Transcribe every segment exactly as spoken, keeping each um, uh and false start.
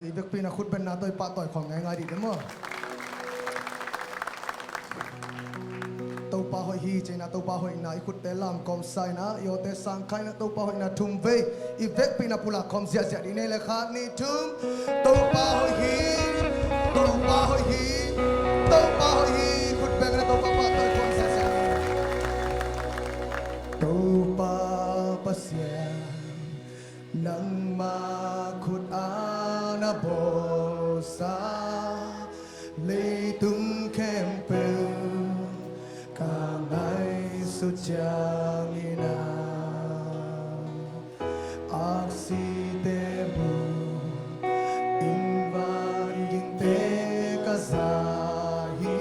I vekpi in ah khut bengna tawh i pahtawi khawm ngaingai dih ding maw? Topa hoih hi ci-in ah, Topa hoihna i khutte lam kawmsa in ah, i awte sangkhia in ah, Topa hoihna thum vei i vekpi in ah pulak khawm ziahziah dih ni. Leh khat, nih, thum. Topa hoih hi, Topa hoih hi, Topa hoih hi. Khut beng in ah Topa pahtawi khawm ziahziah dih. Topa Pasian, nangma khut a na bawlsa leitung khempeuh ka ngaihsut ciangin ah, aksite mu in, vangingte ka za hi.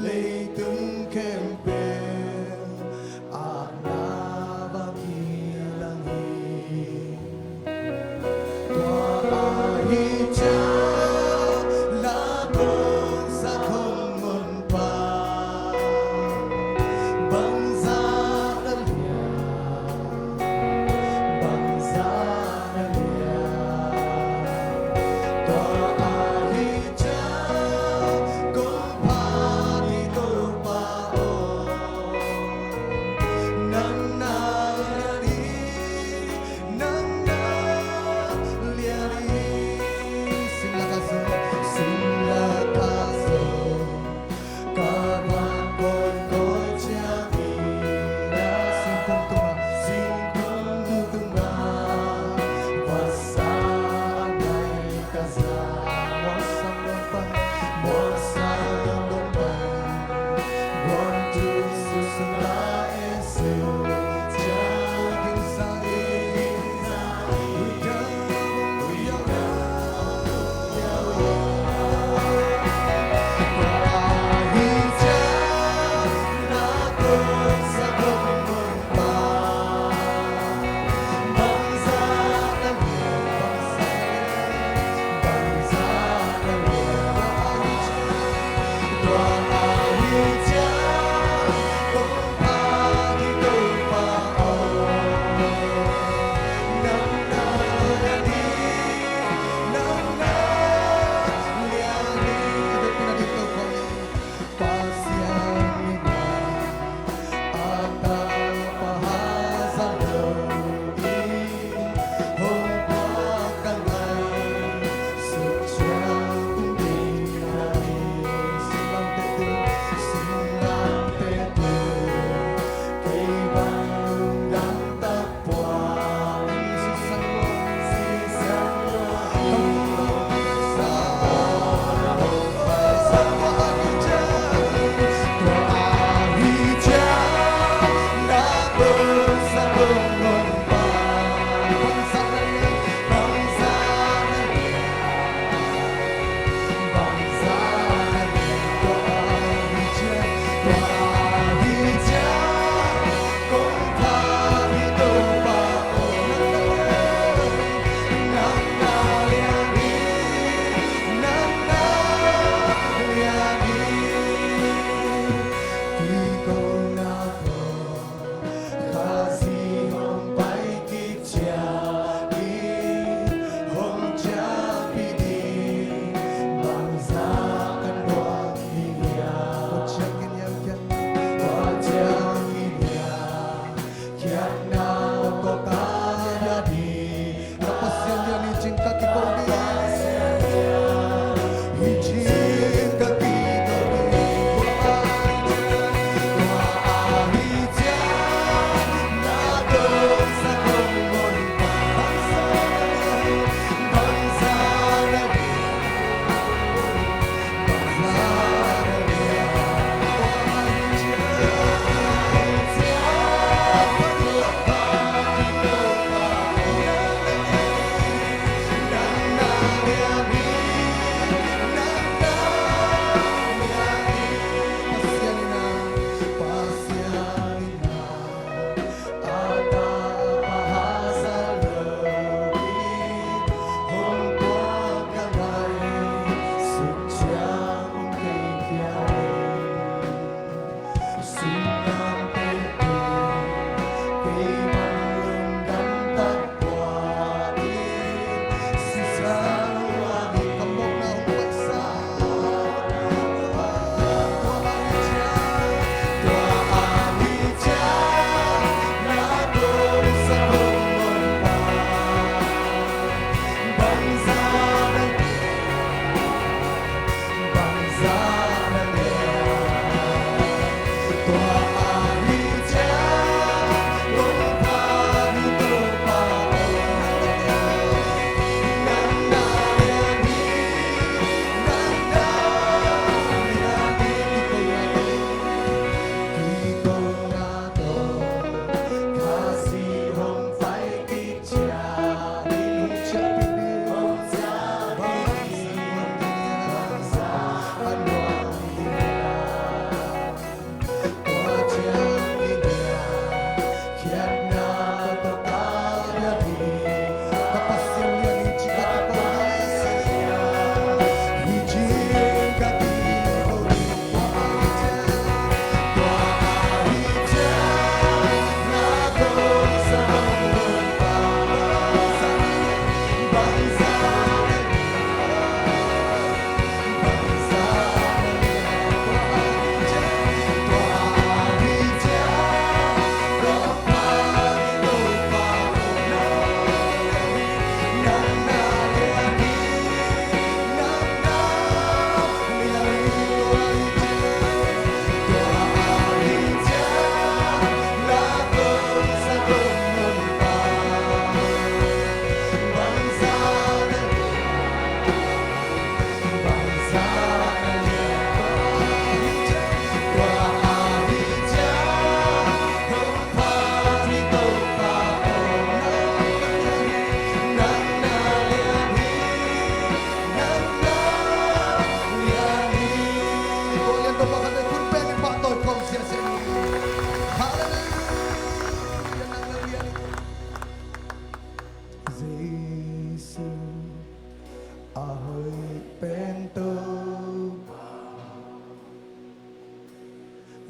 Leitung khempeuh ah na va kilang hi. Tua ahih ciang la kong sa khong ngon pa, bangzah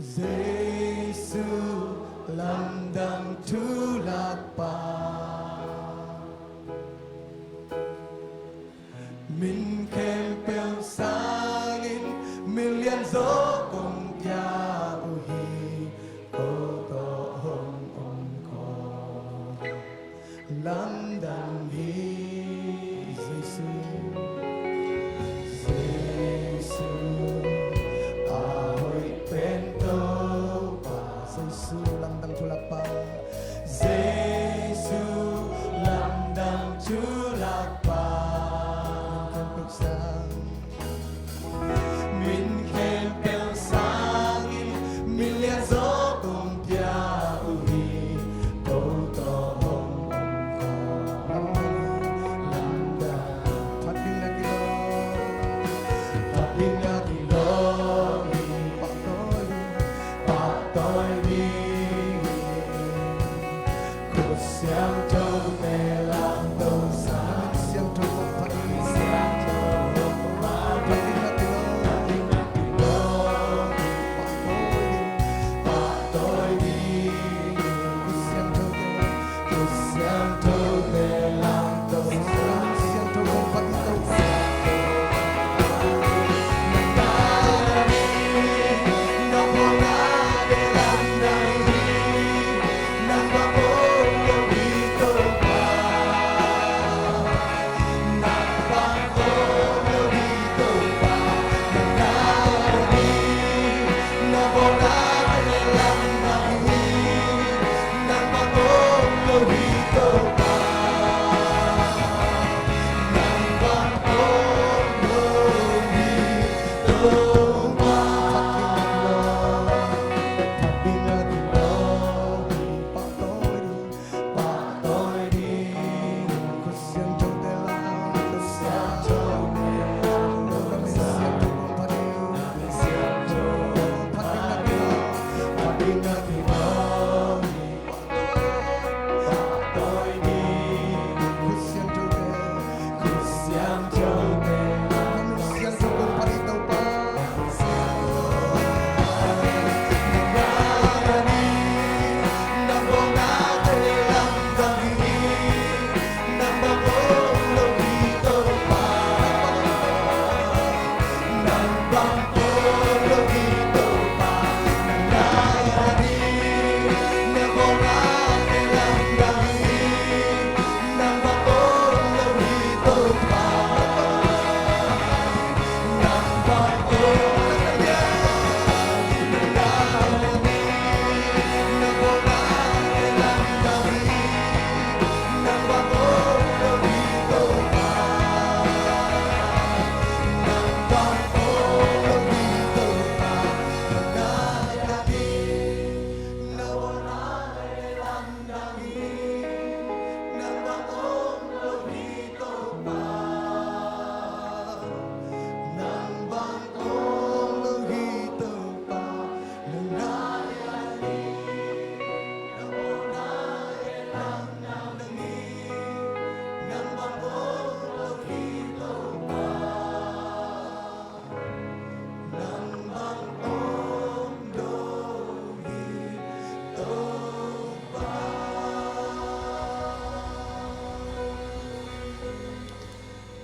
Jesu lamdang thulakpa, min khempeuh sangin milian zaw kong pia uh hi. Ko tawh hong om ko, lamdang hi. Jesu, Jesu, a hoih pen Topa. Jesu lamdang thulakpa, Jesu lamdang thulakpa, min khempeuh sang, min khempeuh sangin milian zaw kong pia uh hi. Ko tawh hong om ko, lamdang, phat ding na kilawm, phat ding na kilawm hi. Pahtawi ding, pahtawi ding hi. Khut siangthote lamto sa, siangtho kong phat ding, siangtho kong phat ding, phat ding na kilawm, pahtawi ding, pahtawi ding. Khut siangthote, khut siangthote lamto sa, siangtho kong phat ding, Topa.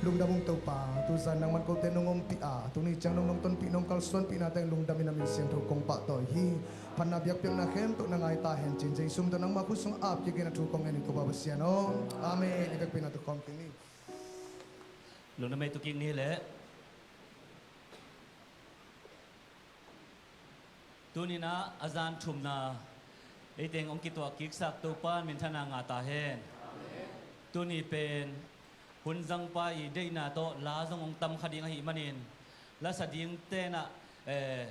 Lungdam ung Topa, tuzan nangman kote nong ompih a, tuni ciang nong nong tonpih nong kalsuanpih na teng lungdam in a min siangtho kong pahtawi hi. Phatna biakpiakna khempeuh na ngai ta hen ci-in Jesu min tawh nangma khut sung ap kik in a thu kong ngen hi Topa Pasian aw. Amen. I biakpiakna tawh khawm kik ni. Lungdam ei, tu kik ni leh. Tuni-in ah a zan thumna ei teng hong kituak kiksak Topa in minthanna ngah ta hen. Tuni pen hun zangpa i deihna tawh la zong hong tam kha ding ahih manin, lasa dingte in ah, eh,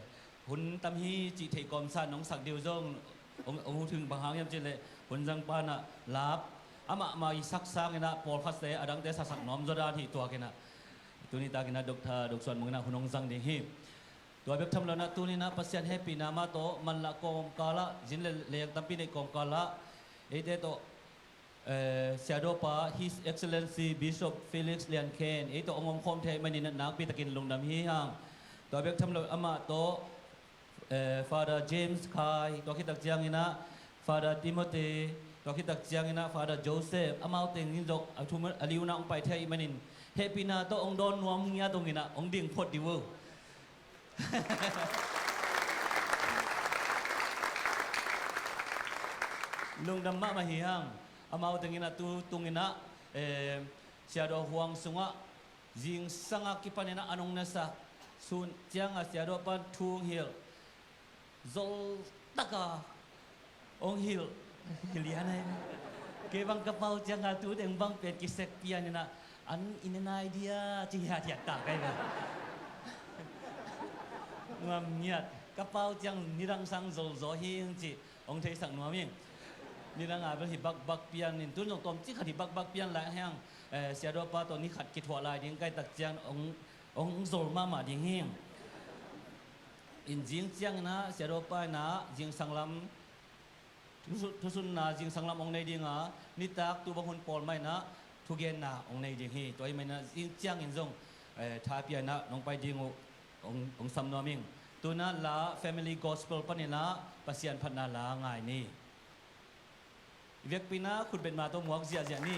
hun tam hi cih theih kawmsa in hong sak ding uh zong hong, hong ut hi. Bang hang hiam cih leh hun zangpa in ah la amah mah i sak sangin ah pawlkhatte a dangte saksak nuam zaw dan hi tuak in ah, tuni takin ah Doctor Dok Suan Mung in ah hun hong zang ding hi. Tua bek tham lo in ah tuni-in ah Pasian hehpihna mah tawh manlah kawmkal ah, zin le leng tampi neih kawmkal ah eite tawh, eh, Siadawpa His Excellency Bishop Felix Lian Khen ei tawh hong omkhawm thei manin ah nakpi takin lungdam hi hang. Tua bek tham lo amah tawh Eh, Father James Khai, tua khit tak ciangin ah Father Timothy, tua khit tak ciangin ah Father Joseph, amau teng in zong a thu a liuna hong pai thei ahih manin hehpihna tawh hong dawn nuam ngiat hong in ah hong ding phot dih uh. Lungdam mahmah hi hang. Amau teng in ah tu tung in ah, eh, Siadua huang sungah zingsang a kipan in ah an hong nasa. Sun ciang a Siadua pan thu hong hilh, zol tak a hong hilh, hilh lian ahi. Kei bang ka pau ciang a tu teng bang pen kisek pian in ah an i ne nai dia ci hiathiat ta kei bang. Nuam ngiat. Ka pau ciang nidang sang zol zaw hing ci hong theisak nuam ing. Nidang a bel hi bakbak pian in, tun zong tawmcik khat hi bakbak pian lai hang, eh, Siadua pa tawh ni khat kithuah lai ding ka hih tak ciang hong, hong zol mahmah ding hing. In zing ciangin ah Siadua pa in ah zingsang lam thusu-, thusunna zingsang lam hong nei ding a, nitak tu bang hun pawl mah in ah thugenna hong nei ding hi. Tua ahih manin ah zing ciangin zong, eh, tha pia in ah nong pai ding uh hong, hong sam nuam ing. Tu in ah la Family Gospel panin ah Pasian phatna la ngai ni. I vekpi in ah khutbetma tawh muak ziahziah ni.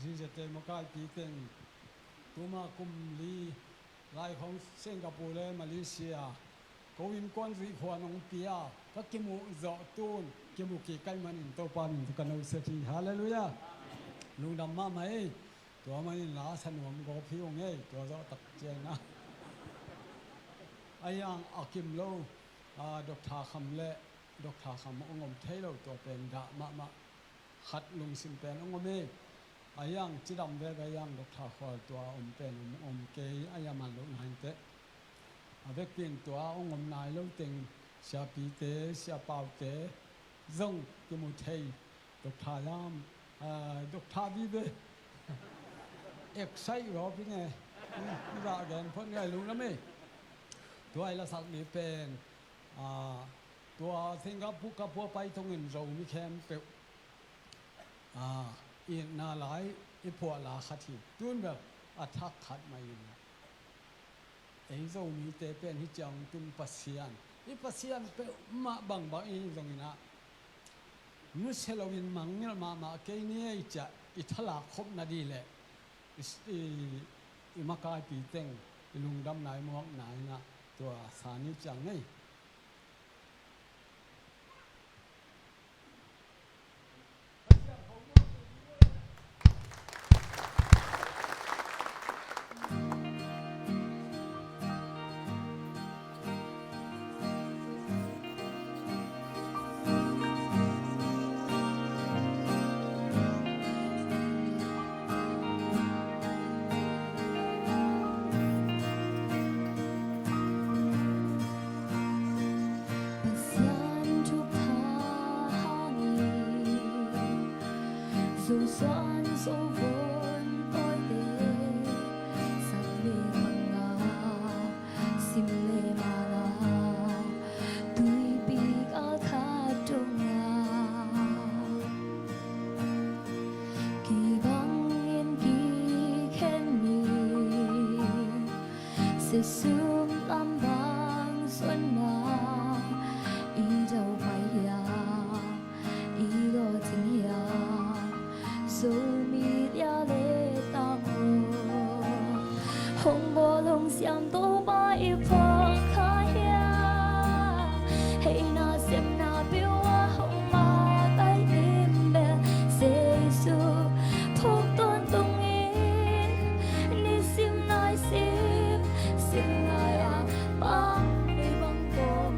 Zingsang te makaihpi teng tuma kum li lai khawng Singapore le Malaysia ko innkuan zuih khua nong pia ka kimuh zawh tun kimuh kik ka hih manin Topa min tawh ka nusia hi. Halleluiah. Lungdam mahmah ei. Tua manin la sa nuam gawp hi ung ei, tua zawh tak ciangin ah. A hiang a kim lo, a, Doctor Kham le Doctor Kham hong om thei lo, tua pen dah mahmah. Khat lungsim pen hong om ei. A hiang cidam veve a hiang Doctor Khual tua om pen om, om kei a hiang man lo nai teh. A vekpi in tua hong om nai lo teng siapite, siapaute zong kimu thei. Doctor hiam, ah, Doctor vive. Excite rawp ing e. Zah gen phot ngai lungdam ei. Tua i lasak ding pen, ah, tua Singapore ka pua pai thongin Zomi khempeuh, ah, itna lai i phuah la khat hi. Tun bel a thak khat mah in ah. Ei Zomite pen hi ciang tun Pasian, i Pasian peuhmah bangbang i hi zongin ah nusia loin mangngilh mahmah kei ni ei ciah i thalak khopna dih leh i, i, i makaipi teng i lungdamna i muakna in ah tua sa ni ciang ei. Pasian thupha hangin Zo suan zo vun tawite sak le khang a, sim le mala tuipi kal khat dong a, kibangin kikhen ni. Sesum lam bang suan na i dau pai hiam, i lawh cing hiam, Zomi lia le tang aw. Hong bawl hong siam Topa i phuak kha hiam. Hei na sem na peuh a hong mak ai tim bel Jesu phuk tawntungin nisim naisim sim ngai a pang i bang ko.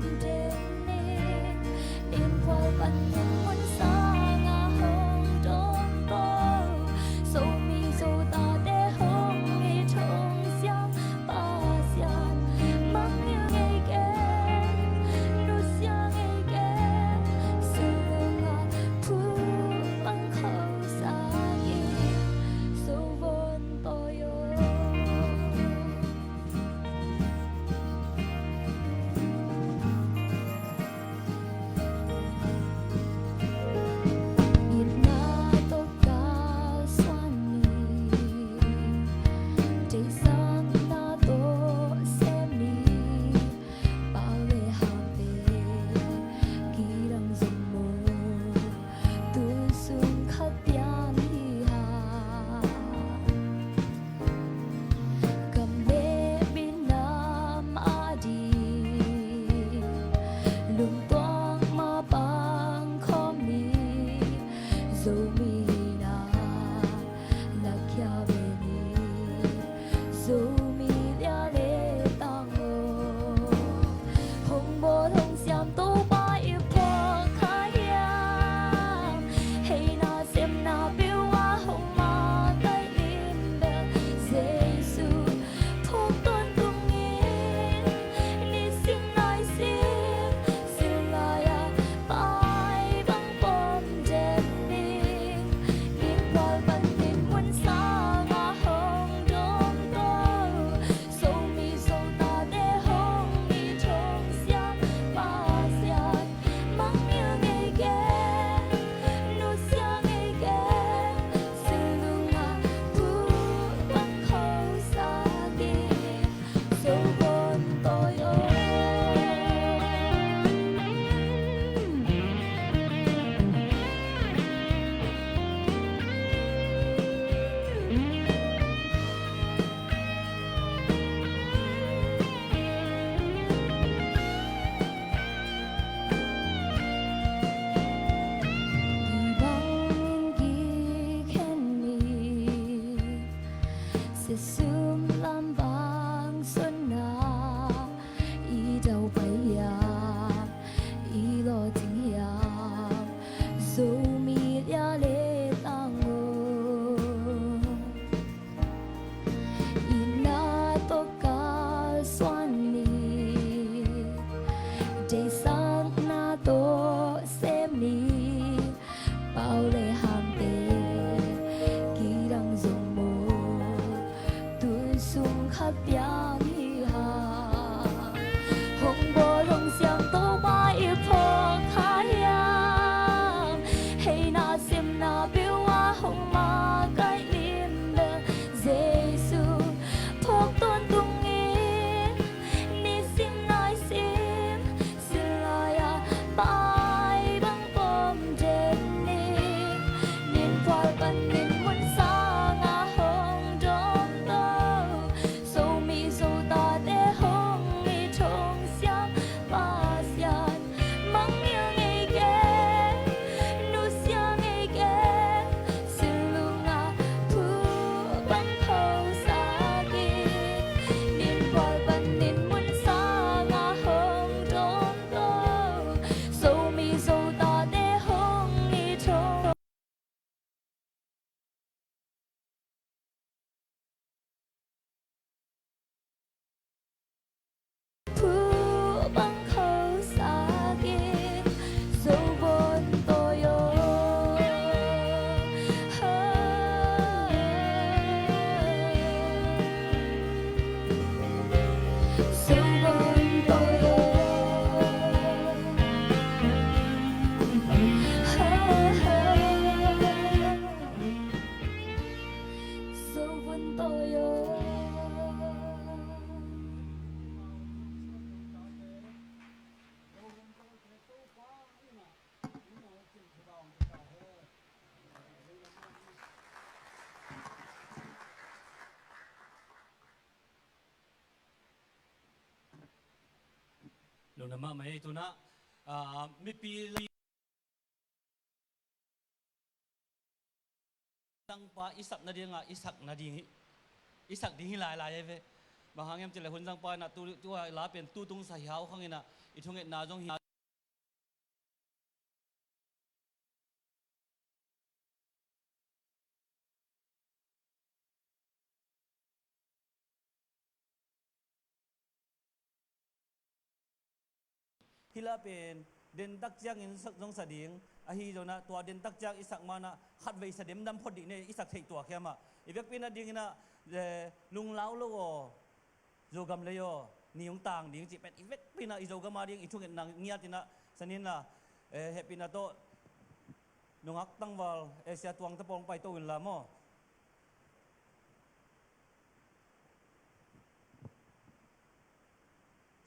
Lo na mahmah ei tunah, ah, mipi zangpa i sak nadinga i sak nading hi, i sak ding hi lailai ei ve. Bang hang hiam cih leh hun zangpa inah tu, tu a la pen tu tung sa hi hau khang inah i thungetna zong hi. Hih la pen dentak ciangin sak zong sa ding ahi zonah tua dentak ciang i sak manah khatvei sa demdam phot dih ne i sak theih tua khiamah i vekpi nadinginah, eh, lunglau lo aw. Zogam lei aw, ni hong tang ding cih pen i vekpi inah i Zogam a ding i thungetna ngiat inah sanin la, eh, hehpihna tawh nungak tangval, eh, Sia Tuang te pawng paito in la maw?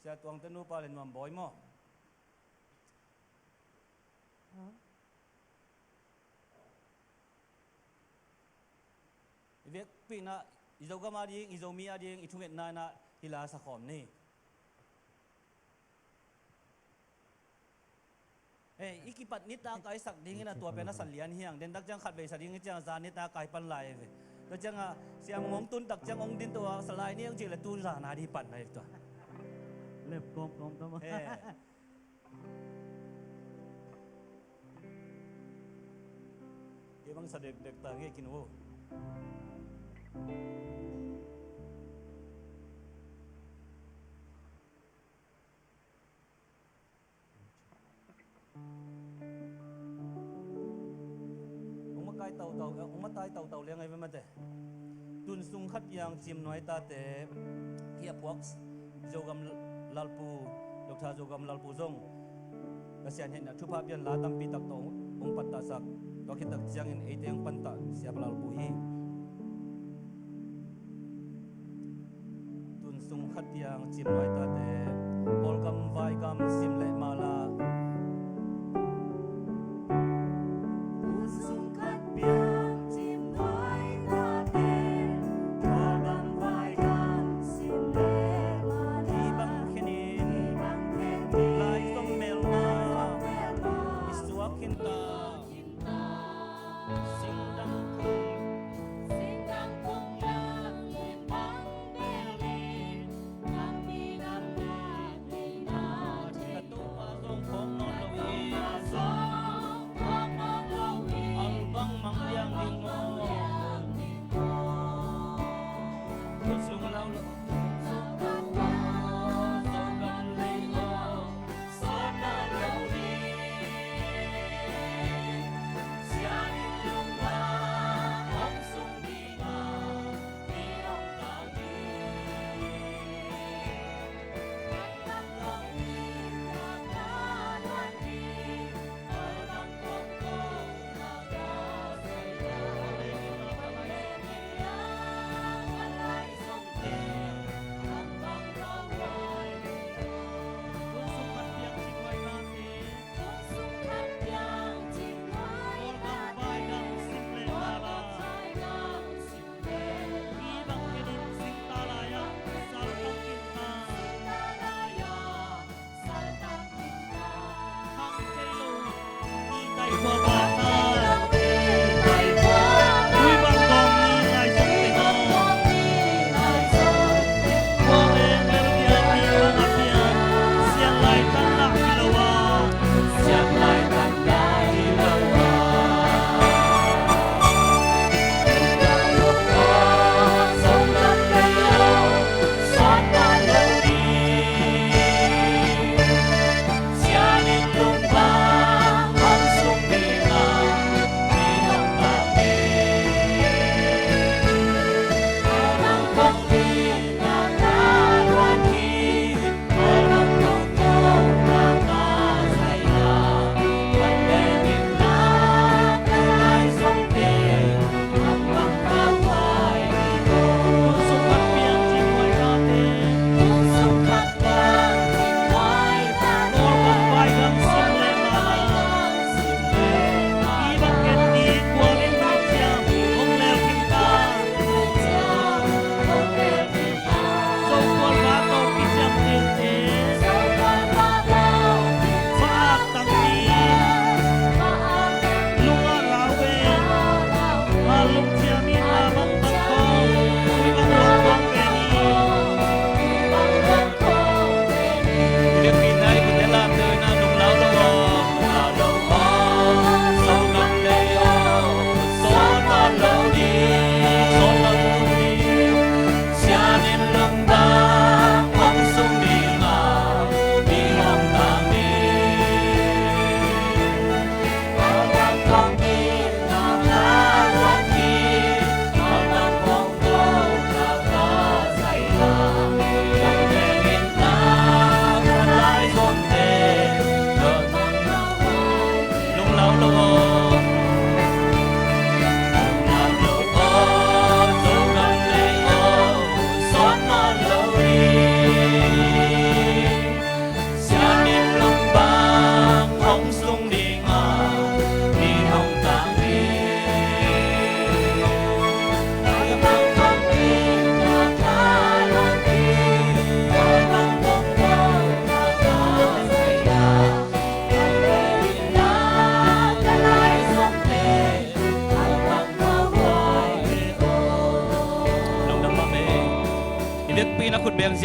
Sia Tuang te nupa le Nuam Bawi maw? I vekpi inah i Zogam a ding, i Zomi a ding i thungetna inah hih la sa khawm ni. Hei, i kipat nitak a i sak ding inah tua pen a sa lian hiang. Dentak ciang khatvei sa ding i ciang zan nitak a i pan lai ve. Tua ciangah siam ngong tuntak ciang hong din tua sa lai ni hong cih le tu zan a ding pan lai tua. Lep kawmkawm ta maw? Hei. Kei bang sa dekdek ta ngei kin uh. Hong makai tautau, hong matai tautau liang ai ve mate. Tun sung khat piang Cim Nuai tate hih a phuak Zogam Lalpu, Doctor Zogam Lalpu zong Pasian hehna thupha pian la tampi tak tawh hong pattahsak. Tua khit tak ciangin eite hong pantah Siapa Lalpu hi. Tun sung khat piang Cim Nuai tate Kawlgam vaigam sim le mala. Tun sung khat piang Cim Nuai tate Kawlgam vaigam sim le mala. I bang khenin, i bang khenin, lai zom melma, lai zom melma i suak khin ta. Singdang kung, singdang kung lam in bang bel in, lam mi lam na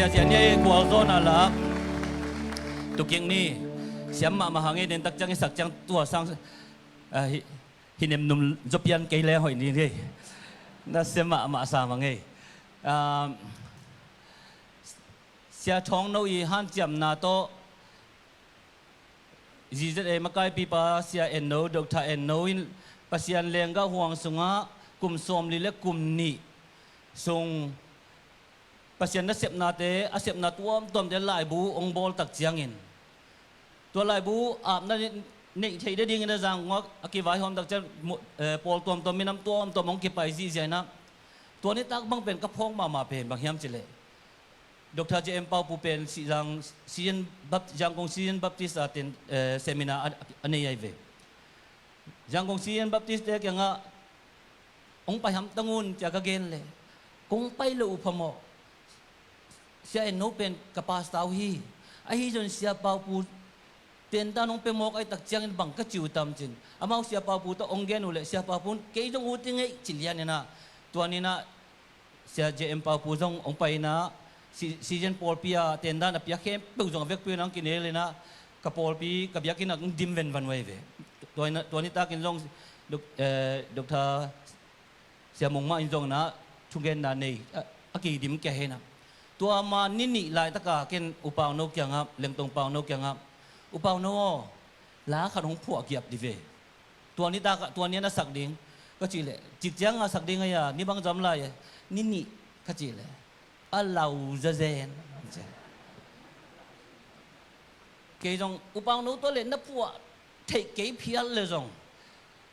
Sia, sia ni, kual zawn a la. Tukik ni. Siam mahmah hang ei, den tak ciang i sak ciang tua sang, ah, hi, hi nem num zaw pian kei le hoih ni ngei. Na siam mahmah sa mah ngei. Ah, Sia Thawng No i hanciamna tawh Z Z A makaipipa Sia En No, Doctor En No in Pasian lenggah huang sungah kum sawmli le kum nih sung Pasian nasepnate, a sepna tuamtuamte laibu hong bawl tak ciangin, tua laibu apna neih theih nadingin a zangngua a kivaihawm tak ciang mu-, eh, pawl tuamtuam, minam tuamtuam hong kipai zihziah inah, tua nitak bang pen ka phawk mahmah pen bang hiam cih leh, Doctor J M Paupu pen Zang-, Zion Bap-, Zangkong Zion Baptist a ten, eh, seminar a, a nei ahi ve. Zangkong Zion Baptist te kiangah hong pai hamtang un cia ka gen leh, kong pai lo uh phamawh. Sia En No pen ka pastor uh hi. Ahi zong Sia Paupu tentan hong pia mawk ahi tak ciangin bang ka ci uh tam cin. Amau Sia Paupu tawh hong gen uh leh Sia Paupu in kei zong ut i ngeih ci lian inah, tua ni inah Sia J M Paupu zong hong pai inah, si-, season pawlpi a tendan a piak khempeuh zong a vekpi inah hong kinel inah, ka pawlpi, ka biakinn ah hong dim venvan uh ahi ve. Tua inah, tua nitakin zong Dok-, eh, Doctor Sia Mung mah in zong inah thugenna nei, a, a kidim kia hi inah. Tua ma ni nih laitaka ken U Pau No kiangah, Lengtong Pau No kiangah, U Pau No aw, la khat hong phuah giap di ve. Tua nitak ah, tua ni a na sak ding ka cih leh, cik ciang a sak ding a, ni bang zam lai e, ni nih ka cih leh, a lau zazen. Kei zong U Pau No tua leh na phuah theih kei phial leh zong,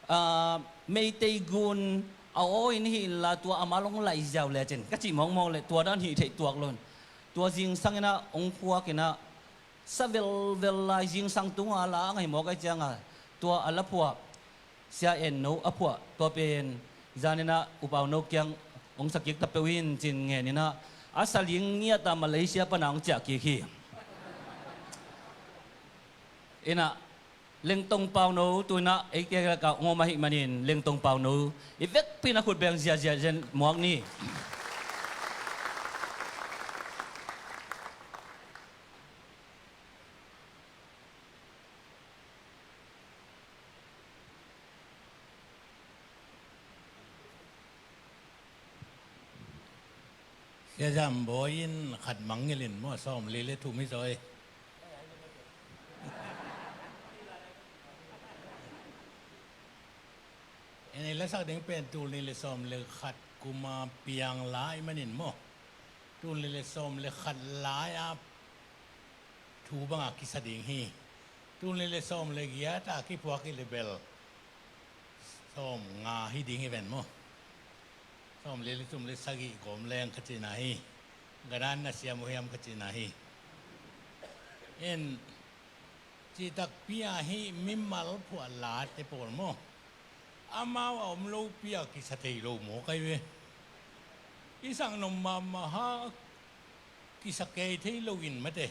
ah, Meitei gun a aw in hi inla tua a mal hong laih ziau lecin ka cih mawkmawk leh tua dan hih theih tuak lo in. Tua zingsang inah hong phuak inah, sa velvel lai zingsang tunga la a ngaih mawk ahi cianga, tua a la phuah, Sia En No a phuah, tua pen zan inah U Pau No kiang hong sa kik ta peuh in cin ngen inah, a sa ling ngiat a Malaysia pana hong ciah kik hi. Inah Lengtong Pau No tu inah eite lakah hong om ahih manin Lengtong Pau No i vekpi in a khut beng ziahziah zen muak ni. Sia Zam Bawi in khat mangngilh in maw, sawmli le thum hi zaw ei. En, i lasak ding pen tul nih le sawm le khat kuma piang lai manin maw, tul nih le sawm le khat lai-a thu banga kisa ding hi. Tul nih le sawm le giat a kiphuak i le bel sawm nga hi ding hi ven maw. Sawmli le thum le sagih gawm leng ka cihna hi. Ganan na siam uh hiam ka cihna hi. En, cih takpi a hih mimal phuah late pawl maw, amau a om lopi a kisa thei lo maw kai ve. I sang nom mahmah ha, kisa kei thei lo in mate.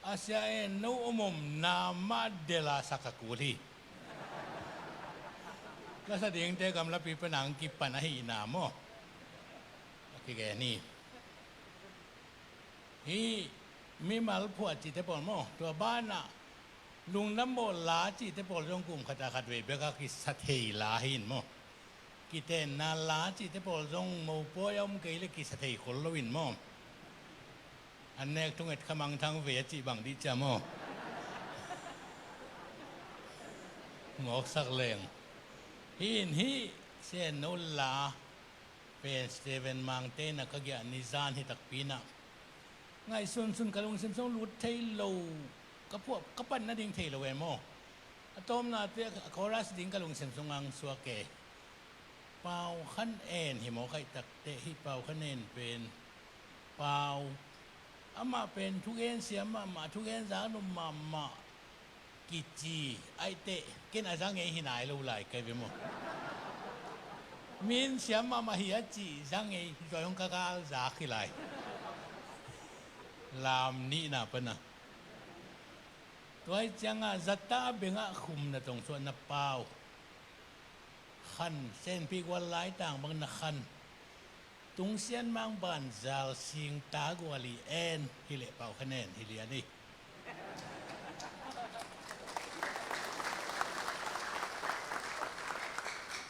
A Sia En No om om na mah del a sak a kul hi. Ka sa dingte gamlapi pana ang kipan ahihna maw, a kigen hi. Hih mimal phuah cihte pawl maw, tua banah lungdam bawl la cihte pawl zong kum khat a khat vei bek a kisa thei la hi in maw. Kitenna la cihte pawl zong mopawi a om kei le kisa thei khol lo in maw. An nek thunget kha mangthang vei a cih bang dih cia maw. Mawksak leng. Hih in hih Sia En No la pen Steven Mangte in a ka giah ni zan hi takpi inah ngaihsunsun ka lungsim sung lut thei lo, ka phuah, ka pan nading thei lo e maw. A tawpnate a chorus ding ka lungsim sung ang suak e. Pau Khan En hi maw, kaih takteh hih Pau Khan En pen Pau, amah pen thugen siam mahmah, thugen zak nuam mahmah kici, aiteh ken a za ngei hi nai lo lai kai ve maw. Min siam mahmah hi a cih za ngei zuai hong ka kal zak hi lai. Lam nihna pana. Tua hi cianga zata bengah khum na tong suah na Pau Khan, senpi gual laitang bang na Khan. Tungsian Mang Banzal Singta Guali En, hi leh Pau Khan En hi lian hi.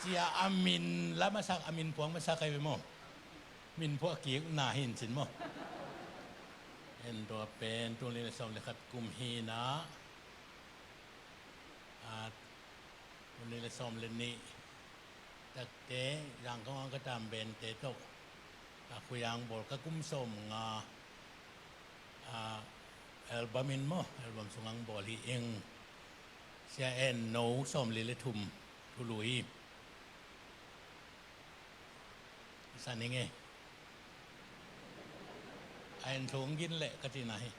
Cia a min la masak, a min phuang masak kai ve maw? Min phuah kik na hin cin maw? En tua pen tul nih le sawm le khat kum hi na. A, tul nih le sawm le nih takte Zangkong ang ka tam bente tawh a, Khuyang bawl ka kum sawm nga a, album in maw, album sung ang bawl hi ing. Sia En no sawm li le thum thulu hi. Sa ning e. A En thung gin leh ka cina hi.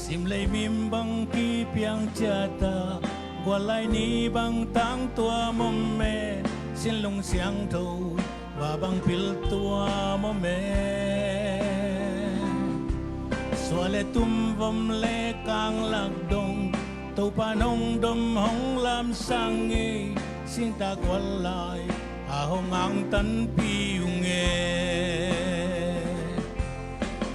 Simlei mim bang kipiang ciata, guallai ni bang tangtuam om e, sinlung siangtho va bang piltuam om e. Sua le tum vom le kang lak dong, Topa nong dom hong lamsang e, singta guallai a hong angtanpi ung e.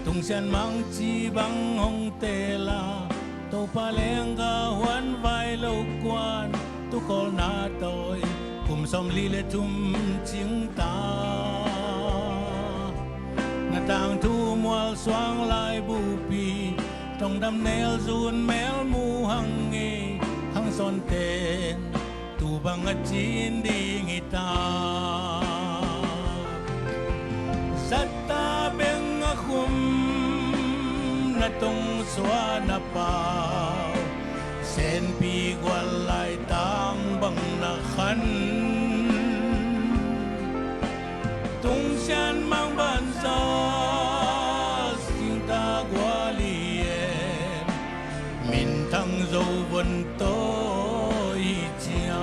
Tungsian Mang ci bang hong tela, Topa lengga huan vai lo kuan, tukholna tawi kum sawm li le thum cingta. Na tangthu mual suang lai bupi, tongdam nel zun mel mu hang e, hang sawn ten tu bang a cin ding hi ta. Zatta beng a khum na tong suan a pau, senpi guallai tang bang na khan. Tungsian Mang Banzal singta guali en, minthang zo von tawi cia.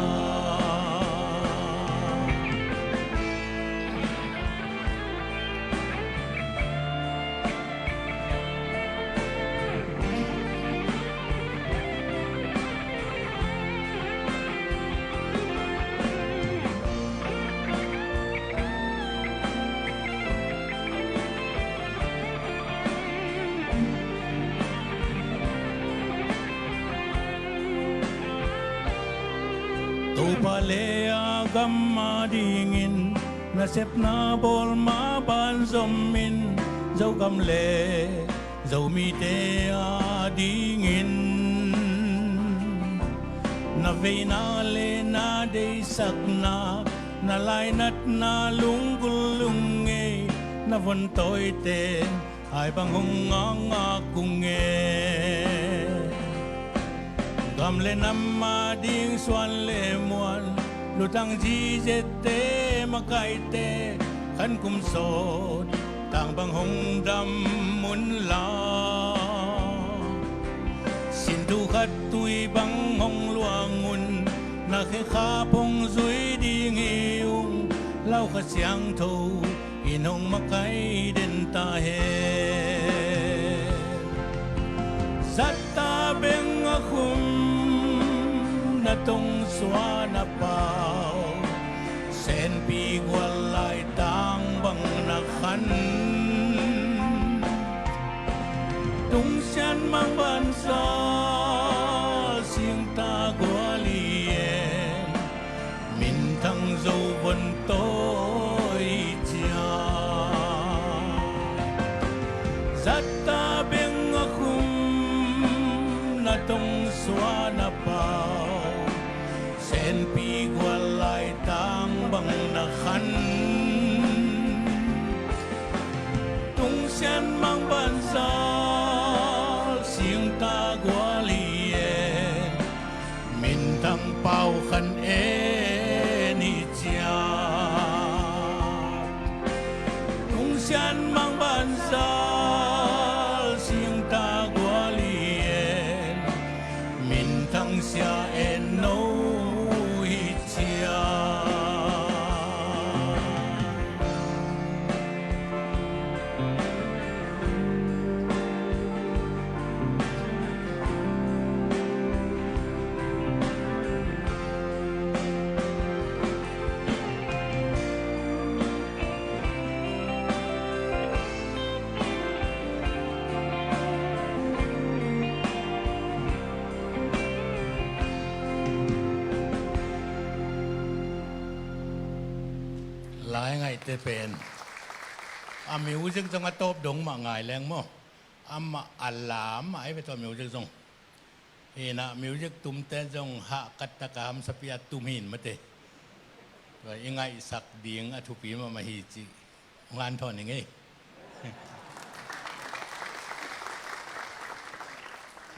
Topa le a gam a dingin nasepna bawl ma ban zomin, Zogam le Zomite a dingin na veina le na deisakna, na lainatna lunggulh ung e, na von tawite ai bang hong ngakngak ung e. Gam le nam a ding suan le muan, lutang zizette makaite, khan kum sawt tang bang hong dam un la. Sintu khat tui bang hong luang un, na khekhap hong zui ding hi ung, Lau Kha Siangtho in hong makai den ta hen. Zatta beng a khum na tong suan a pau, senpi guallai tang bang na khan. Tungsian Mang Banzal singta guali en, minthang zo von tawi cia. Zatta beng a khum na tong suan a pau, senpi guallai tang bang na khan. Tungsian Mang Banzal singta guali en, minthang Pau Khan En i cia. Ngaihte pen a music zong a tawp dong mah ngai leng maw? Amah a lam mah ahi ve tawh music zong. Hi inah music tumte zong hahkat taka hamsapi a tum hi in mate. Tua i ngaihsak ding a thupi mahmah hi cih hong hanthawn ning ei.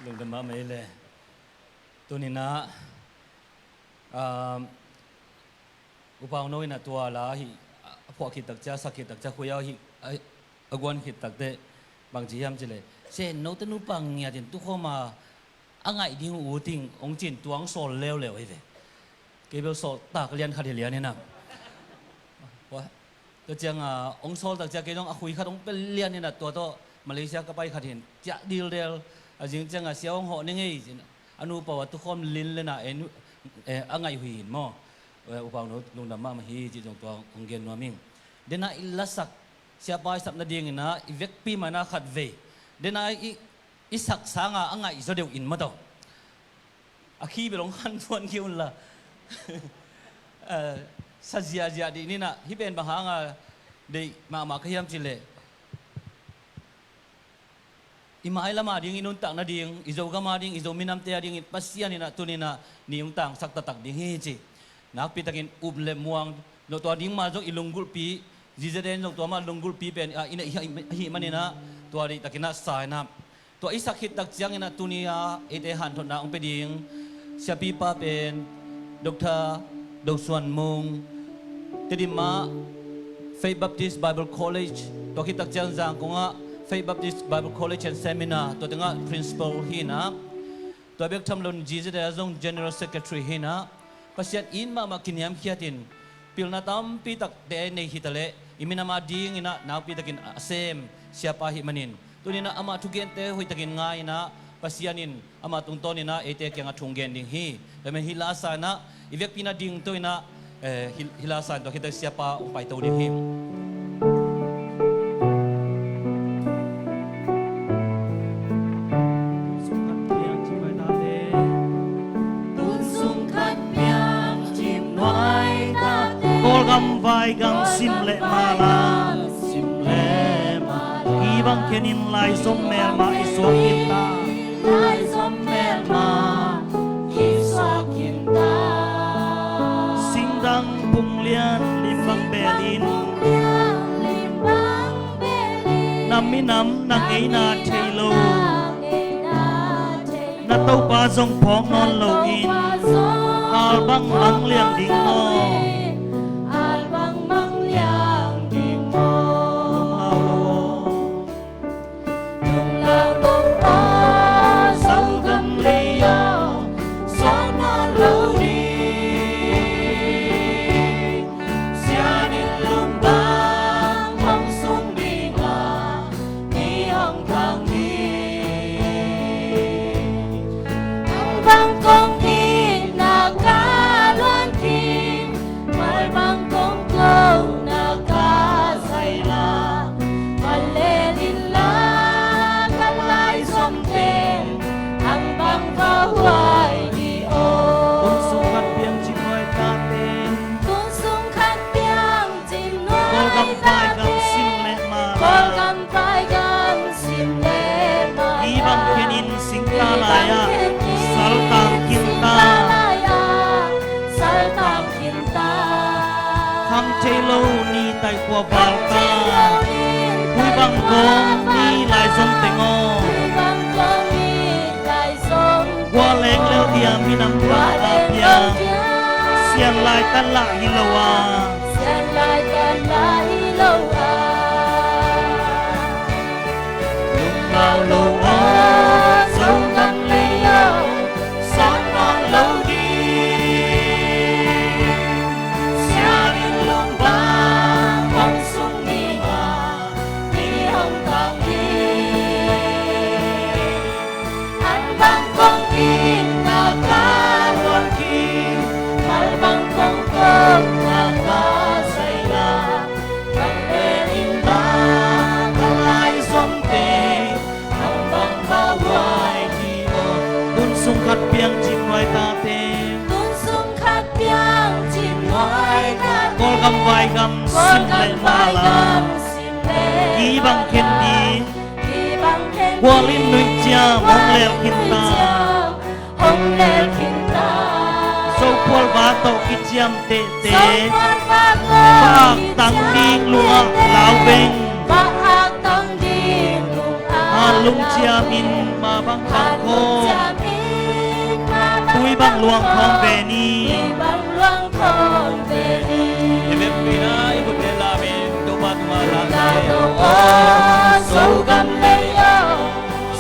Lungdam mahmah ei le. Tuninah, um, Upa Hong No inah tua la hi, a phuah khit tak cia, a sak khit tak cia, khuia hi, a, a guan khit tak teh bangci hiam cileh, Sen, note nupa ngiatin tukhawma a ngaih ding uh uting hong cin tuang sawl leuleu hi ve. Kei bel sawl tak lian khat hi lian inah. Tua cianga hong sawl tak cia kei zong a khui khat hong pel lian inah tua tawh Malaysia ka pai khat hin ciah dildel. A zing cianga sia hong hawh ning ei, a nupa uh a tukhawm lin lena a ngaih uh hi in maw? Upa Hong No lungdam mahmah hi cih zong tua hong gen nuam ing. Dena i lasak siapa i sap nadinginah i vekpi mah inah khat vei dena i, i sak sanga a ngaih zaw deuh in maw tawh. A khi bel hong hanthawn kei unla. Sa ziahziah dih ninah hih pen bang hanga deih mahmah ka hiam cileh, i mailam ading i nuntak nading, i Zogam ading, i Zo minamte adingin Pasian inah tuninah ni hong tangsak taktak ding hi ci. Nakpitakin up le muang, no tua ding ma zong i lunggulhpi, zizeden zong tua ma lunggulhpi pen a inah i hih maninah tua deihtakinah sa inah. Tua i sak khit tak cianginah tuni-a eite hanthotna hong pia ding siapipa pen Doctor Do Suan Mung, Tedim ah Faith Baptist Bible College, tua khit tak ciang Zangkong ah Faith Baptist Bible College and Seminar, tua tengah principal hi inah, tua bek tham loin G Z A ah zong General Secretary hi inah, Pasian in mahmah kiniamkhiatin pilna tampi takte nei hitaleh i minam adinginah nakpitakin a sem siapa ahih manin tuninah amah thugente hoihtakin ngai inah Pasian in amah tungtawninah eite kiangah thu hong gen ding hi. Tua manin hih lasa inah i vekpi nading tawh inah, eh, hih, hih lasa in tua khit tak siapa hong paito ding hi. Tun sung khat piang cim nuai tate. Kawlgam vai gam sim leh mala. Sim leh mala. Kibang khenin lai zom melma i suak khin ta. Lai zom melma i suak khin ta. Singdang pung lian lim bang belin. Singdang pung lian lim bang belin. Na minam na ngeina thei lo. Na ngeina thei lo. Na Topa zong phawk nawn loin, al bang mang liang ding maw? Al bang mang liang ding maw? Lunglau lo aw, Zogam lei aw, sawt nawn lo ding. Sian in lungdam hong sung ding a, mi hong thang hi. Ang bang kong itna ka luan khin, mal bang kong tona ka zaina, mal lel inla ka lai zom teng, ang bang va huai ni aw. Tun sung khat piang cim nuai tate. Tun sung khat piang cim nuai tate. Kawlgam vai gam sim leh mala. Kawlgam vai gam sim leh mala. Kibang khenin singta lai-ah, kibang khenin saltang khin ta. Singta lai-ah, saltang khin ta. Khang thei lo ni taihkua val ta. Khang thei lo ni taihkua val ta. Khui bang kong ni lai zom teng aw. Khui bang kong ni lai zom teng aw. Gua leng lel dia minam pang a piang. Sian lai tan lah hi lo a. Sian lai tan lah hi lo a. Lunglau lo aw, Zogam lei aw, sawt nawn lo ding. Sian in lungdam hong sung ding a, mi hong thang hi. An bang kong itna ka luan khin, mal bang kong tona ka gam sim leh mala, kibang khen ding gual in nuihciam hong lel khin ta. Zophual va tawh kiciam tehte, bak tang ding lungah lau beng. Hat lungciam in ma bang tang khawm, tui bang luang khawm ve ni. I vekpi-in ah i khut lam in Topa tungah la. Aw Zogam lei aw,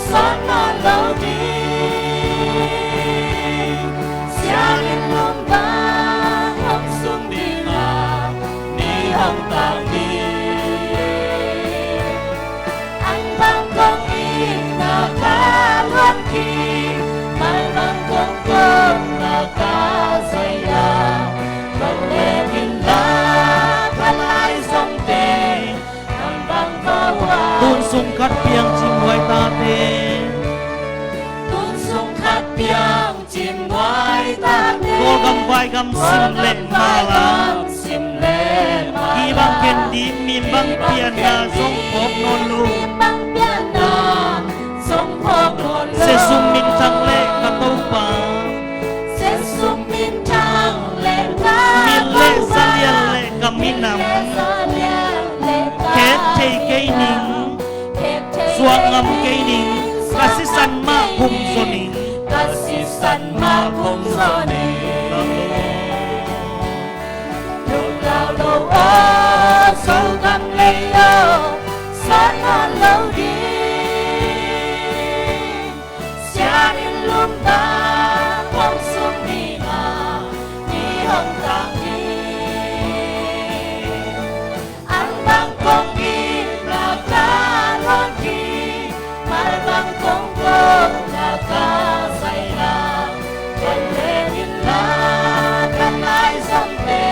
sawt nawn lo ding. Sianginn lum bang hong sung ding a, ni hong tang ding. An bang kong it na ka luan khin, mal bang kong kawm na ka zai a, bang leh in la ka lai zongte. Tun sung khat piang cimhuai tate. Tun sung khat piang cimhuai tate. Kawlgam vaigam sim leh mala, kibang khen ding, mi bang pianna zong phawk nawn lo. Sesum minthang leh ka Topa, min leh zalian leh ka minam, khek thei kei ning, suak ngam kei ning, ka sisan mah pum zaw ning. Ka sisan mah pum zaw ning. Lungdam lo aw, Zogam lei aw, sawt nawn lo ding. Sianginn lum bang hong sung ding a, ni hong tang ding. An bang kong it na ka luan khin, mal bang kong kawm na ka zai a, bang leh in la ka lai zongte.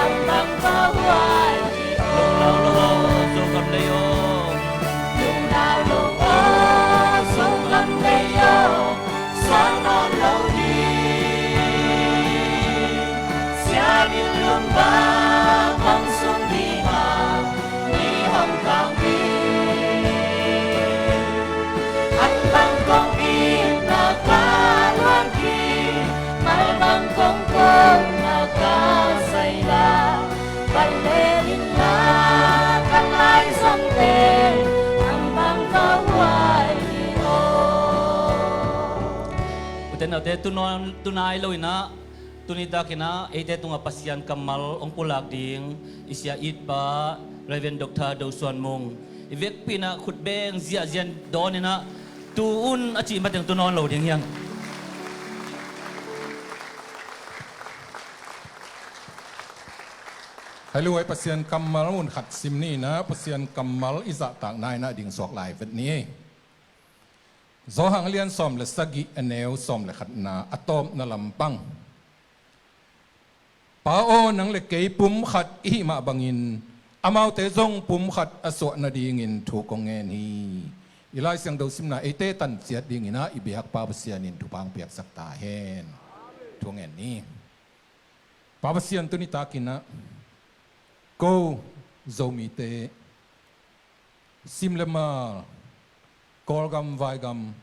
An bang kong huai hi aw. Lungdam lo aw, Zogam lei aw. Lungdam lo aw, Zogam lei aw, sawt nawn lo ding. Sianginn lum bang hong sung ding a, ni hong tang ding. An bang kong it na ka luan khin, mal bang kong kawm na ka zai a, bang leh in la ka lai zongte. An bang kong huai hi aw. U te nau te, tu nawn, tu nai lo in ah, tuni takin ah eite tungah Pasian kammal hong pulak ding i sia itpa Reverend Doctor Do Suan Mung, i vekpi-in ah khut beng ziahziah in dawn in ah, tu un a cih mateng tu nawn lo ding hi hang. Hai luai, Pasian kammal mun khat sim ni in ah, Pasian kammal i zahtakna in ah ding suak lai vet ni. Johan a lian sawm le sagih, a neu sawm le khatna, a tawpna lampang. Pa aw, nang le kei pum khat i hih mah bangin amaute zong pum khat a suah nadingin thu kong ngen hi. I Lai Siangtho simna eite tan ciat dingin ah i biak Pa Pasian in thupha hong piaksak ta hen. Thu ngen ni. Pa Pasian, tuni takin ah ko Zomite, sim le mal, Kawlgam vaigam,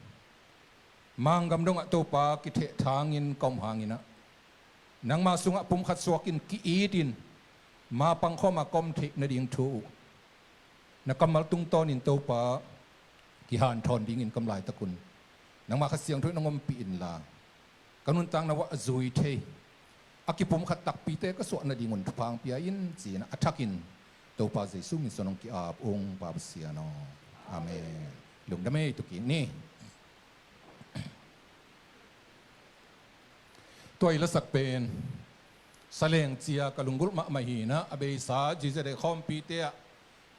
Manggam dongah Topa kithehthangin ka om hangin ah, nangma sungah pum khat suakin ki-itin, ma pangkhawma ka om theih nading thu uh na kammal tungtawnin Topa kihanthawn dingin ka om laitak un, nangma Kha Siangtho in hong ompih inla, ka nuntakna uah a zui thei, a kipum khat takpite ka suah nadingun thupha hong pia in, ci-in a thakin Topa Jesu min suang hong ki-ap ung, Pa Pasian aw. Amen. Lungdam ei, tu kik ni. Tua i lasak pen Saleng Cia ka lunggulh mahmah hi in ah, a beisa G Z A khawmpite ah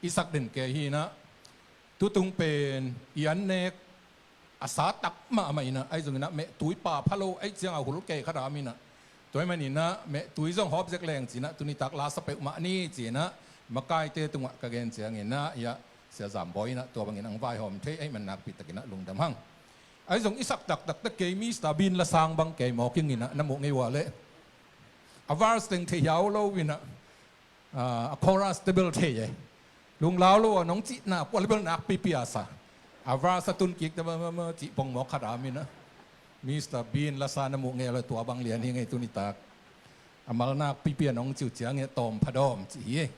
i sak den kei hi in ah, tutung pen i an nek a sa tak mahmah in ah, ahi zongin ah mehtui pa pha lo ahih ciangah hul kei kha dam in ah, tua ahih manin ah mehtui zong hawp zek leng ci-in ah, tuni tak la sa peuhmah ni ci-in ah, makaite tungah ka gen ciangin ah, ia, Sia Zam Bawi in ah tua bangin hong vaihawm thei ahih man nakpi takin ah lungdam hang. Ahi zong i sak taktak teh kei Mister Bean la sang bang kei mawk ing in ah, na muh ngei ua leh a verse teng thei hiau lo in ah, A chorus te bel thei e. Lunglau lo a nong cihna kua le bel nakpipi a sa. A verse a tun kik te ma ma ma cih pongmawk khat a min a, Mister Bean lasa na muh ngei lo, tua bang lian hi ngei tuni tak. A mal nakpipi a nong cih uh ciangin a tawm phadawm cih hi.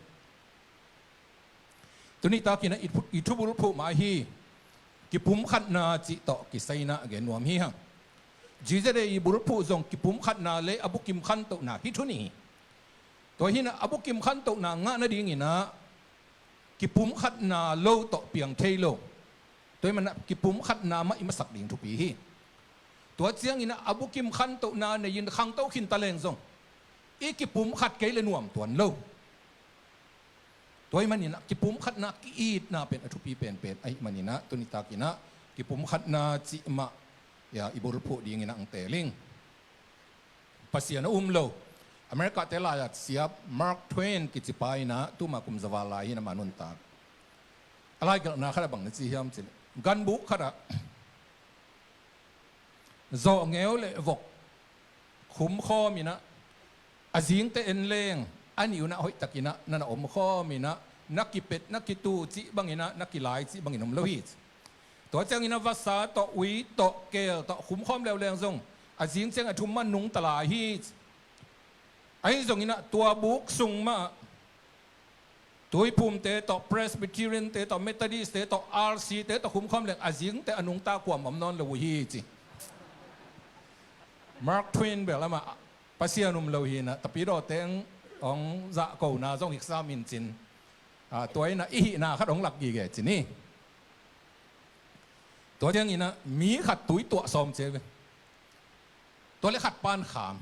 Tuni takin a i thu, i thubulphuh mah hi. Kipumkhatna cih tawh kisai in a gen nuam hi hang. G Z A i bulphuh zong kipumkhatna le a bukim khantohna hi thu ni hi. Tua hi in a, a bukim khantohna ngah nadingin a kipumkhatna lo tawh piang thei lo. Tua hi man a kipumkhatna mah i masak ding thupi hi. Tua ciangin a, a bukim khantohna nei-in khangto khin ta leng zong i kipumkhat kei le nuam tuan lo. Tua hi manin a kipumkhatna ki-itna pen a thupi penpen ahih manin a, tuni takin a kipumkhatna cih mah, ya, i bulphuh dingin a ang teel ing. Pasian a um lo America te lai-at siap Mark Twain kici pa in a, tuma kum za val lai hi in a, ama nuntak a laigelhna khat ah bang na ci hiam cih leh, ganbuk khat ah zawhngeu le vok khumkhawm in a, a zingte en leng a nih un a hoihtakin a na na omkhawm in a, na kipet na kitu cih bangin a, na kilai cih bangin om lo hi ci. Tua ciangin a vasa tawh, ui tawh, keel tawh khumkhawm leuleng zong a zing ciang a thum mah nungta lai hi ci. Ahi zongin a tua buk sung mah tuiphumte tawh, Presbyterian te tawh, Methodist te tawh, R C te tawh khumkhawm leng a zingte a nungta kuam om nawn lo uh hi ci. Mark Twain bel amah Pasian um lo hi in a, tapidawte hong zahkona zong hiksa min cin. A, tua in a i hihna khat hong lak gige cin hi. Tua ciangin a mi khat tui tuah sawm ci ve. Tua le khat pan kham.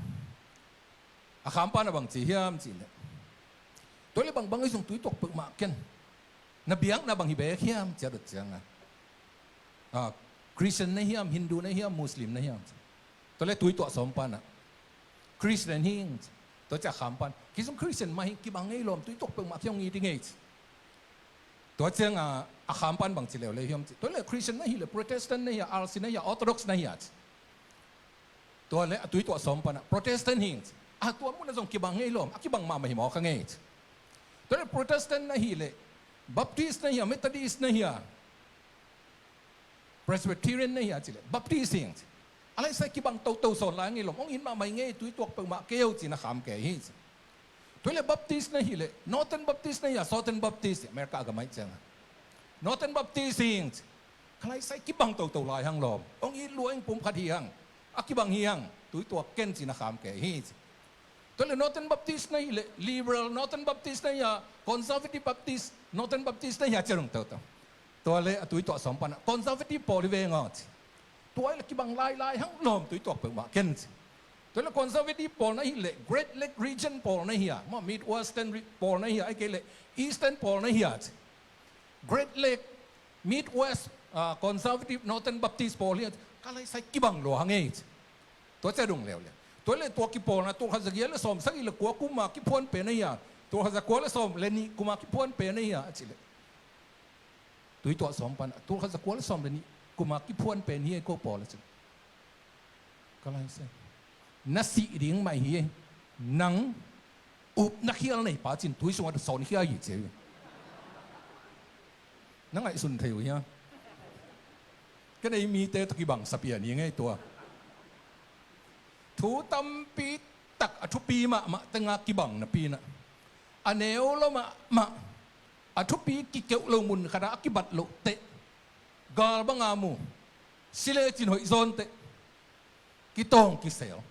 A kham pan a bang ci hiam cih leh, tua le bangbang i zong tui tuak peuhmah ken. Na biakna bang hi beek hiam ci a dot ciang a, a, Christian na hiam, Hindu na hiam, Muslim na hiam ci. Tua le tui tuah sawm pan a Christian hi ing ci. Tua ciang a kham pan, kei zong Christian mah hi ing, kibang ngei lawm, tui tuak peuhmah kei hong it ing ei ci. Tua ciang a, a kham pan bang ci leuleu hiam ci. Tua le Christian na hi le, Protestant na hia, R C na hia, Orthodox na hia ci. Tua le a tui tuah sawm pan a Protestant hi ing ci. A, tua mun a zong kibang ngei lawm, a kibang mahmah hi mawk a ngei ci. Tua le Protestant na hi le, Baptist na hia, Methodist na hia, Presbyterian na hia ci le, Baptist hi ing ci. A laisai kibang toto sawn lai ngei lawm, hong it mahmah hi ngei, tui tuak peuhmah kei o ci in a kham kei hi ci. Tua le Baptist na hi le, Northern Baptist na hia, Southern Baptist, America a gam ahih ciang a, Northern Baptist hi ing ci. Ka laisai kibang toto lai hang lawm, hong it lua ing, pum khat hi hang, a kibang hi hang, tui tuak ken ci in a kham kei hi ci. Tua le Northern Baptist na hi le, Liberal, Northern Baptist na hia, Conservative Baptist, Northern Baptist na hia ci a rung toto. Tua le a tui tuah sawm pan a Conservative pawl hi veng aw ci. Tua hi le kibang lailai hang lawm, tui tuak peuhmah ken ci. Tua le Conservative pawl na hi le, Great Lake Region pawl na hia, maw, Midwestern re-, pawl na hia, ahih kei le Eastern pawl na hia ci. Great Lake, Midwest, ah, Conservative, Northern Baptist pawl hi a, ka laisai kibang lua hang ei ci. Tua ci a dong leuleu. Tua le tua kipawlna, tul khat za giat le sawm sagih le kua kum a kiphuan pen ahia, tul khat za kua le sawm le nih kum a kiphuan pen ahia a ci le, tui tuah sawm pan a, tul khat za kua le sawm le nih kum a kiphuan pen hi ei ko pawl a ci le, ka laisai, na sih ding mah hi ei. Nang upna khial nei pa cin tui sungah sawn khia hi ci ei. Na ngaihsun thei uh hia? Ken ei mite tawh kibang sa pian hi ngei tua. Thu tampi tak a thupi mahmah tengah kibang napi in a, a neu lo mahmah, a thupi kikeuh lo mun khatah a kibat loh teh, gal banga mu, si lecin hoih zawn teh, kitawng kisel.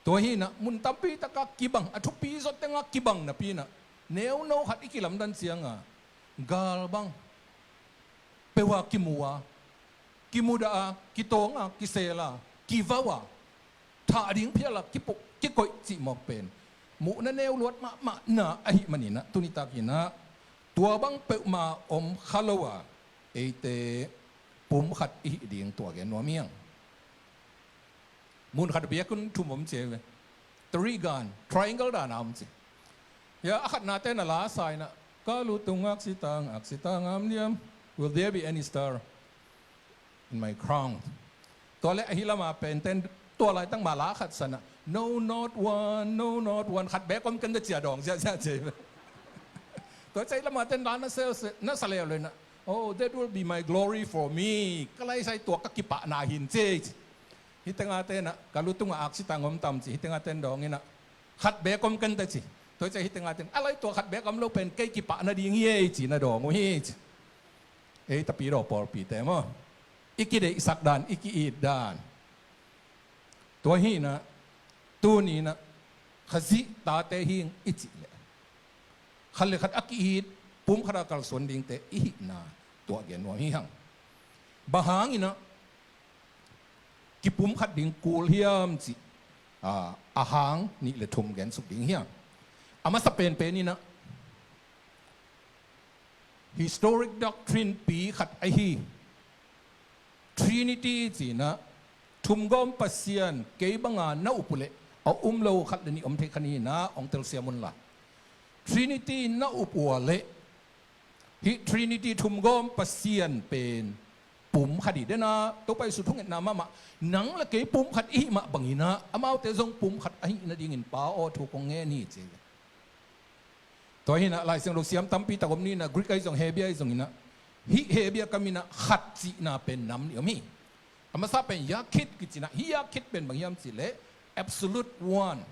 Tua hi in a, mun tampi takah kibang, a thupi zawh tengah kibang napi in a, neuno khat i kilamdan cianga gal bang peuh a kimu a, kimudah a, kitawng a, kisel a, kivau a, thah ding phial a, kipuh, kikoih cih mawk pen muhna neu luat mahmahna ahih manin a, tuni takin a tua bang peuhmah om kha lo a, eite pum khat i hih ding tua gen nuam hi hang. Mun khat biakinn thum om ci ei ve. Trigon, triangle dan a om ci. Hia, a khatnate na la sa in a, ka lu tung aksitang, aksitang am diam, will there be any star in my crown? Tua le ahi lama penten tua laitang ma la khat sa in a, "No, not one, no, not one." Khat bek om ken ta ci a dawng ziahziah ci. Tua ciang hih lamah ten la na sa, na sa leuleu inah, "Oh, that will be my glory for me. Ka laisai tua ka kipahna hi," ci. Hih tengah tenah, "Ka lu tungah aksi tang om tam?" ci. Hih tengah ten dawng inah, "Khat bek om ken ta," ci. Tua ciang hih tengah ten, "A lai tua khat bek om lo pen kei kipahna ding hi ei," ci na dawng uh hi ci. Ei tapidaw pawlpite maw, i kideihsak dan, i ki-it dan. Tua hi inah, tuni inah, Khazih tate hi ing i cih leh, khat le khat a ki-it, pum khat a kalsuan dingte i hihna, tua gen nuam hi hang. Bang hang inah kipumkhat ding kul hiam cih, a, a hang nih le thum gen suk ding hiam? A masa penpen inah, historic doctrine pi khat ahi Trinity ci inah, thumgawm Pasian kei banga na up uh leh a um lo khat le nih om thei kha ni inah, hong telsiam un la. Trinity na up uh leh, hih Trinity thumgawm Pasian pen pum khat hi. Denah Topa Jesu thungetna mahmah, "Nang le kei pum khat i hih mah bang inah amaute zong pum khat ahih nadingin Pa aw thu kong ngen hi," ci. Tua hi inah Lai Siangtho siam tampi tak om ni inah, Greek ahi zong, Hebrew ahi zong inah, hih Hebrew kam inah khat cihna pen nam nih om hi. A masa pen yachid kici inah, hih yachid pen bang hiam cih leh absolute one,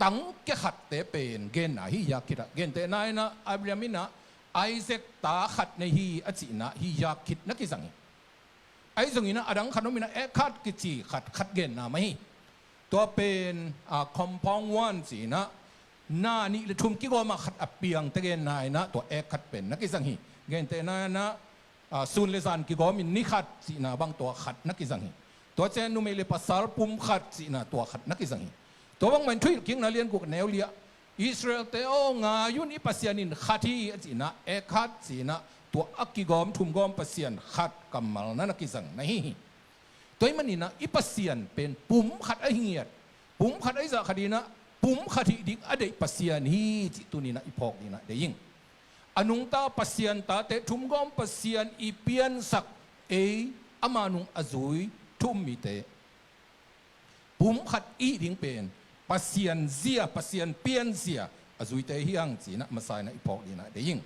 tang kia khatte pen genna hi. Yachid ah, gentehna inah Abraham inah Isaac ta khat nei hi a cih inah, hih yachid na kizang hi. Ahi zong inah a dang khat om inah, echad kici khat, khat genna mah hi. Tua pen, a, compound one ci inah, na nih le thum kigawm a khat a piangte genna inah, tua echad pen na kizang hi. Gentehna inah, a, sun le zan kigawm in ni khat cihna bang, tua khat na kizang hi. Tua ciang numei le pasal pum khat cihna, tua khat na kizang hi. Tua bangmah in Thuhilhkikna lian guk neu li ah, "Israelte aw, ngai un, i Pasian in khat hi," a cih inah, echad ci inah, tua a kigawm thumgawm Pasian khat kammal na na kizang na hi hi. Tua ahih man inah i Pasian pen pum khat ahi ngiat, pum khat ahi zah khat inah, pum khat hih ding a deih Pasian hi cih tuni inah i phawk ding inah deih ing. A nungta Pasian tate, thumgawm Pasian i piansak, ei ama nung a zui thu um mite, pum khat i hih ding pen Pasian zia, Pasian pianzia a zuite hi hang ci inah masa inah i phawk ding inah deih ing.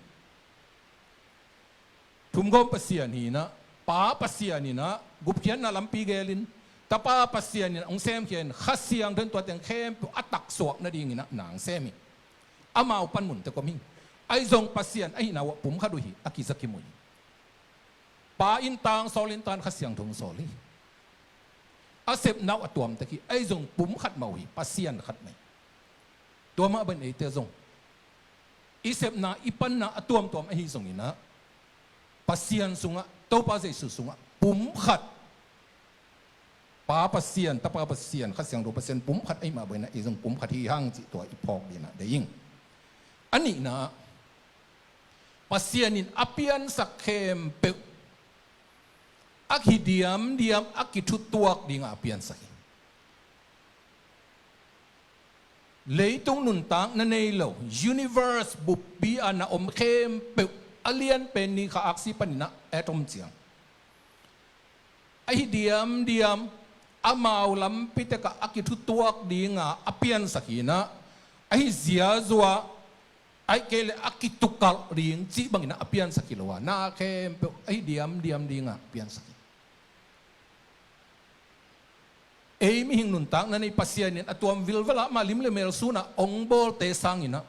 Thumgawm Pasian hi inah, Pa Pasian inah gupkhiatna lampi geel in, Tapa Pasian inah hong semkhia in, Kha Siangtho in tua teng khempeuh a taksuak nading inah na hong sem hi. Amau panmun teh om hi. Ahi zong Pasian ahihna uh ah pum khat uh hi, a kiza kimu hi. Pa in ta hong sawl in, Ta'n Kha Siangtho hong sawl hi. A sepna uh a tuam tek hi, ahi zong pum khat mah uh hi, Pasian khat mah hi. Tua mah bangin eite zong i sepna, i panna a tuamtuam ahi zong inah, Pasian sungah, Topa Jesu sungah pum khat, Pa Pasian, Tapa Pasian, Kha Siangtho Pasian pum khat ahih mah bangin ah ei zong pum khat hi hang cih tua i phawk ding inah deih ing. A nihna, Pasian in a piansak khempeuh a kidiamdiam, a kithutuak ding a piansak hi. Leitung nuntakna nei lo, universe buppi a na om khempeuh, a lianpen ni kha aksi pan inah atom ciang, ahi diamdiam, amau lampi tekah a kithutuak dinga a piansak hi inah, ahi ziazua, ahih kei leh a kitukalh ding cih bang inah a piansak hi lo a, na khempeuh ahi diamdiam dinga a piansak hi. Ei mihing nuntakna nei, Pasian in a tuam vilvel ah, ama lim le mel sun a hong bawlte sang inah,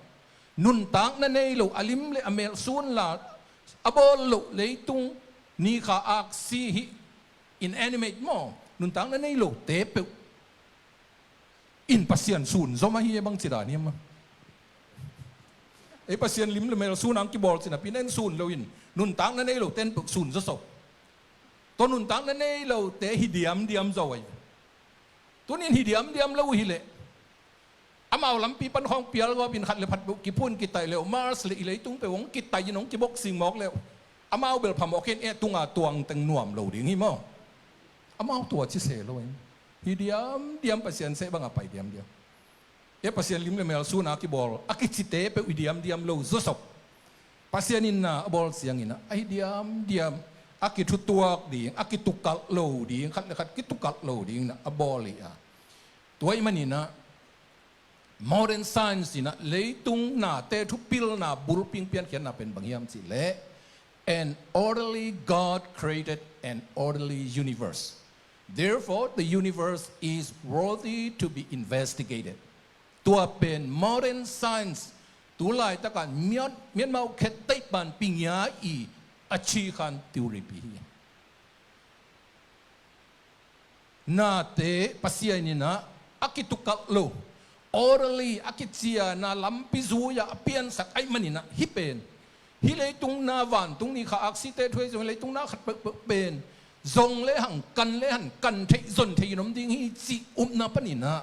nuntakna nei lo, a lim le a mel sun la a bawl loh leitung ni kha aksi hih, inanimate maw, nuntakna nei lote peuh in Pasian sun zaw mah hi e, bangci dan hiam maw? Ei Pasian lim le mel sun a hong kibawl ci napi in, en sun lo in, nuntakna nei lote in peuh sun zaw so. Tua nuntakna nei lote hi diamdiam zaw ahi. Tuni in hi diamdiam lo uh hi leh, amau lampi pan khawng pial gawp in, khat le khat peuh kiphun kitaih le uh, Mars le i leitung peuh hong kitaih in, hong kiboxing mawk le uh, amau bel phamawh kei in, ei tunga tuang teng nuam lo ding hi maw? Amau tua ci se lo in, hi diamdiam, Pasian seh banga pai diamdiam. Ei Pasian lim le mel sun a kibawl a kicite peuh hi diamdiam lo zaw so. Pasian in na a bawl ciang inah, ahi diamdiam, a kithutuak ding, a kitukalh lo ding, khat le khat kitukalh lo ding inah a bawl hi a. Tua ahih maninah modern science inah leitung nate thupilna bulpi piankhiatna pen bang hiam cihleh, an orderly God created an orderly universe. Therefore, the universe is worthy to be investigated. Tua pen modern science, tu laitakin Myan-, Myanmar khet teih pan pingia i a chikhan theory pi hi. Nate Pasian inah a kitukalh lo, orderly a kiciana lampi zui-a a piansak ahih maninah hih pen, hih leitung na vantung ni kha aksite thuai zong leitung na khat peuhpeuh pen zong le hang kan le hang kan theih zon theih in om ding hi cih upna paninah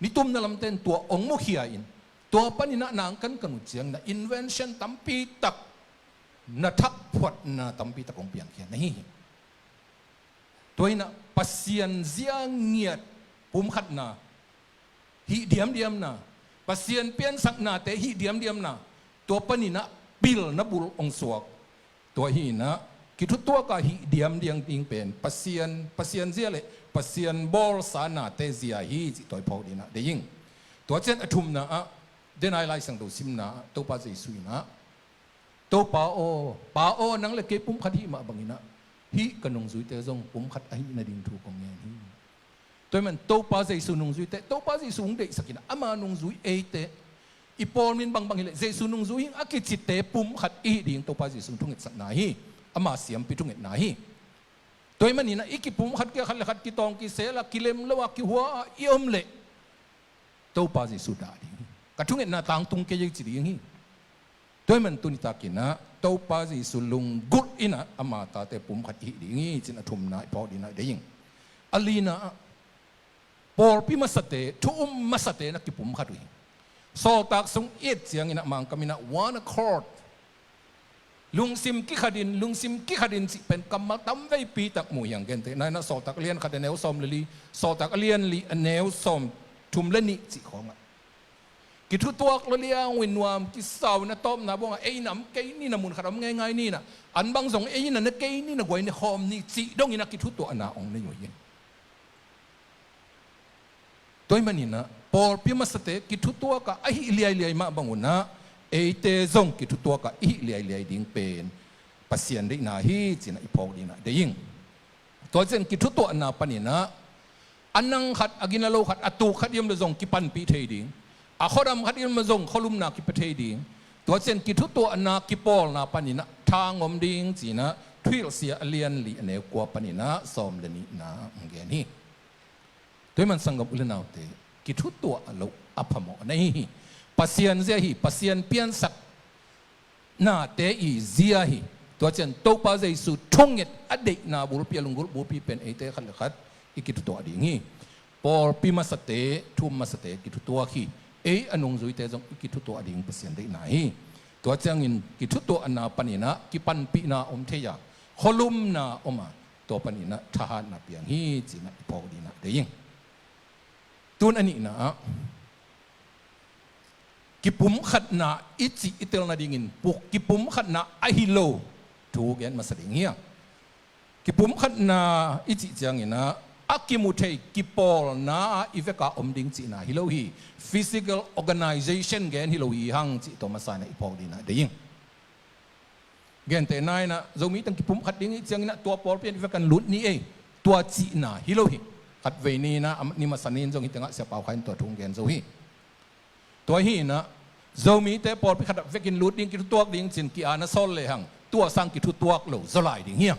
nitumna lamten tua ong mukhia in, tua paninah nang kan kan uh cianginah invention tampi tak, na thakphuatna tampi tak ong piangkhia na hi hi. Tua inah Pasian zia ngiat pumkhatna hih diamdiamna, Pasian piansaknate hih diamdiamna, tua paninah pilna bul ong suak. Tua hinah kithutuak a hih diamdiam ding pen Pasian, Pasian zia le Pasian bawlsa nate zia hi cih tua i phawk dinah deih ing. Tua cian a thumna ah, denai Lai Siangtho simna ah Topa Jesu inah, Topa aw, Pa aw, nang le kei pumkhat hih mah banginah hih ka nungzuite zong pumkhat ahih nading thu kong ngen hi. Tua ahih man Topa Jesu nungzuite, Topa Jesu hong deihsak inah ama nungzui eite, i pawl min bangbang hileh Jesu nungzui hing a kicite pumkhat i hih ding Topa Jesu thungetsakna hi. Ama siampi thungetna hi. Tua ahih maninah i kipumkhat kia khat le khat kitawng kisel a kilem lo a kihua a i om leh Topa Jesu dah ding hi. Ka thungetna tangtung kei ei ci ding hi. Tua ahih man tuni takinah Topa Jesu lunggulh inah ama tate pumkhat i hih ding hi cin a thumna i phawk dinah deih ing. A lina ah pawlpi masate, thu um masate na kipumkhat uh hi. Sawltak sung i et cianginah Mangkam inah one accord, lungsim kikhatin, lungsim kikhatin cih pen kammal tamveipi tak mu hiang. Gentehna inah Sawltak a lian khat a neu sawm le li, Sawltak a lian li a neu sawm thum le nih cih khawngah kithutuak lo liang uh in nuam kisau in a tawpna buangah ei nam kei ni, na mun khat om ngeingai ni inah, an bang zong ei na na kei ni, na guai ne khawm ni cih donginah kithutuahna ong nei uh hi. Tua ahih maninah pawlpi masate kithutuak a a hih liailiai mah bangunah eite zong kithutuak a i hih liailiai ding pen Pasian deihna hi cinah i phawk dinah deih ing. Tua cian kithutuahna paninah a nang khat, a gina lo khat, a tuk khat i om le zong kipanpih thei ding, a khuadam khat i om le zong khualumna kipia thei ding. Tua cian kithutuahna kipawlna paninah thang om ding cinah Thuhilhsia a lian li a neu kua paninah sawm le nihna hong gen hi. Tua ahih man sanggam u le naute, kithutuah loh a phamawh na hi hi. Pasian zia hi, Pasian piansak nate i zia hi. Tua cian Topa Jesu thunget a deihna bulpi, a lunggulh bulpi pen eite khat le khat i kithutuah ding hi. Pawlpi masate, thu um masate kithutuak hi. Ei a nungzuite zong i kithutuah ding Pasian deihna hi. Tua ciangin kithutuahna paninah kipanpihna om thei a, khualumna om a, tua paninah thahatna piang hi cinah i phawk dinah deih ing. Tun a nihna ah kipumkhatna i cih i tel nadingin puk kipumkhatna ahi lo thu gen masa ding hi a. Kipumkhatna i cih cianginah a kimu thei kipawlna ah i veka om ding cihna hi lo hi. Physical organization gen hi lo hi hang cih tua masa inah i phawk dinah deih ing. Gentehna inah Zomi teng kipumkhat ding i cih cianginah tua pawlpi ah i vekan lut ni ei, tua cihna hi lo hi. Khatvei ni inah a ni masa ni in zong hi tengah Sia Pau Khai in tua thu hong gen zo hi. Tua hi inah Zomite pawlpi khat ah vekin lut ding, kithutuak ding cin ki-ana sawl lehang tua sang kithutuak lo zaw lai ding hi a.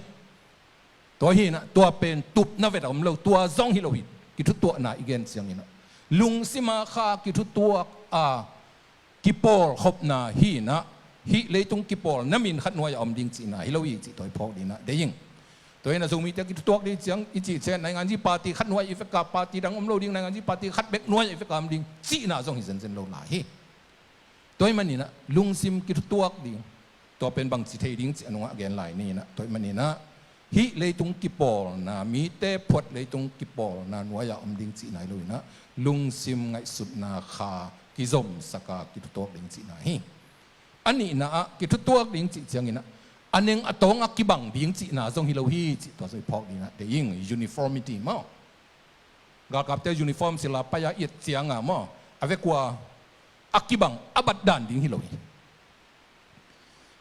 Tua hi inah tua pen tupna vet a om lo, tua zong hi lo hi. Kithutuahna i gen cianginah lungsima kha kithutuak a kipawlkhopna hi inah hih leitung kipawl na min khat nuai a om ding cihna hi lo hi cih tua i phawk dinah deih ing. Tua inah Zomite kithutuak ding ciang i cih ciang nainganzi party khat nuai i veka party dang om lo ding, nainganzi party khat bek nuai i veka om ding cihna zong hi zenzen lo lai hi. Tua ahih maninah lungsim kithutuak ding, tua pen bangci thei ding cih a nungah gen lai ni inah, tua ahih maninah hih leitung kipawlna, mite phuat leitung kipawlna nuai-a om ding cihna hi lo inah lungsim ngaihsutna kha kizomsak a kithutuak ding cihna hi. A nihna ah kithutuak ding cih cianginah a neng a tawng a kibang ding cihna zong hi lo hi cih tua zong i phawk dinah deih ing. Uniformity maw? Galkapte uniform sila pai-a i et cianga maw, a vekua a kibang a bat dan ding hi lo hi.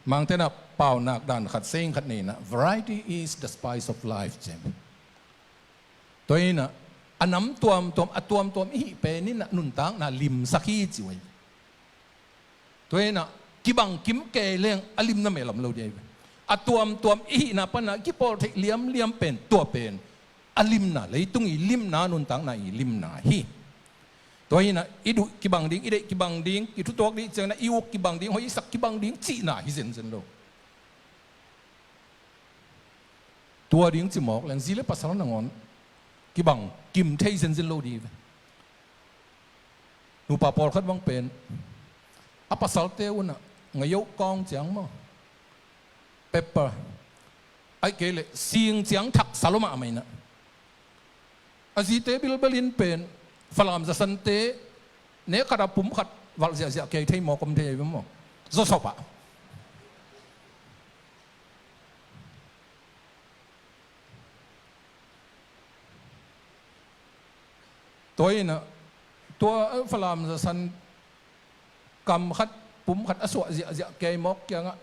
Mangte in ah paunak dan khat, saying khat nei in ah, "Variety is the spice of life," ci hi. Tua in ah, a nam tuamtuam, a tuamtuam i hih pen in ah nuntakna limsak hi ci uh hi. Tua in ah, kibang kim kei leng a limna mel om lo ding hi ve. A tuamtuam i hihna pan ah kipawl theih liamliam pen, tua pen a limna, leitung i limna, nuntakna i limna hi. Tua hi in ah, i duh kibang ding, i deih kibang ding, i thutuak ding ciangin ah i uk kibang ding, hoihsak kibang ding cihna hi zenzen lo. Tua ding ci mawk leng zi le pasal nangawn kibang kim thei zenzen lo ding hi ve. Nupa pawlkhat bang pen a pasalte un ah ngayoh kawng ciang maw, pepper, ahih kei leh sing ciang thaksa lo mahmah in ah, a zite bilbel in pen Falam zasante nek khat a pum khat valh ziahziah kei thei mawk om thei hi ve maw, zawsop ah. Tua in ah, tua, eh, Falam zasan kam khat, pum khat a suah ziahziah kei mawk kiangah,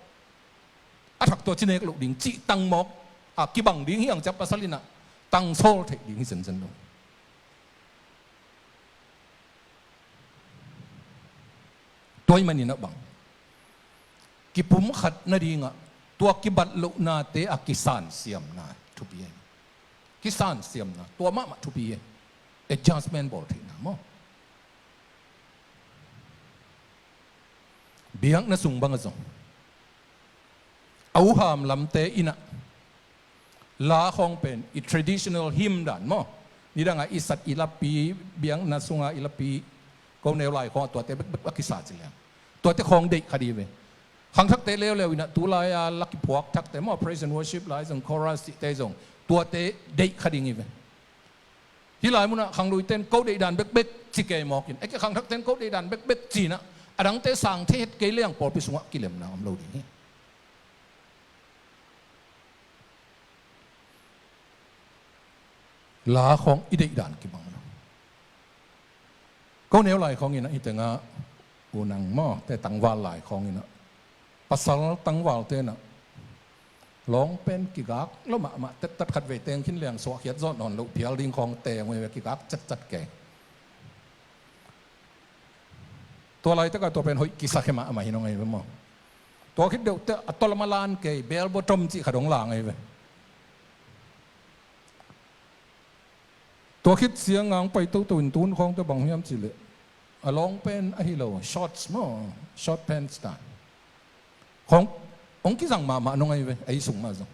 a thak tua ci nek loh ding cih tang mawk a kibang ding hi ang ciang pasal in ah tang sawl theih ding hi zenzen lo. Tua ahih manin ah bang, kipumkhat nadingah tua kibat lohnate a kisansiamna thupi hi. Kisansiamna tua mahmah thupi hi. Adjustment bawl theihna maw. Biakna sung bangah zong a uham lamte in ah la khawng pen i traditional hymn dan maw, nidangah i sat i lapi, biakna sunga i lapi, ko neu lai khawng a tuate bekbek a kisa ci leng, tuate khawng deih kha ding hi ve. Khangthakte leuleu in ah tulai-a la kiphuak thakte maw, praise and worship lai zong, chorus cihte zong, tuate deih kha ding hi ve. Hih lai munah khangluite in ko deih dan bekbek ci kei mawk in, eke khangthakte in ko deih dan bekbek ci in ah, a dangte sang thei het kei leng pawlpi sungah kilemna om lo ding hi. La khawng i deih dan kibang lo. Ko neu lai khawng in ah, hih tengah U Nang maw te tangval lai khawng in ah, pasal tangvalte in ah lawng pen kigak lo mahmah, tettat khat vei teng khin leng suahkhiat zawh nawn loh phial ding khawng teng uh hi ve, kigak cetcat kei. Tua laitakah tua pen hoih kisakhia mahmah hi nong ahi ve maw. Tua khit deuh teh a tawlam a lan kei, bell bottom cih khat hong lang ahi ve. Tua khit ciang ngang pai toto in tun khawng teh bang hiam cih leh, a lawng pen ahi lo, shorts maw, short pants ta khawng hong kizang mahmah nong ahi ve, ei sung mah zong.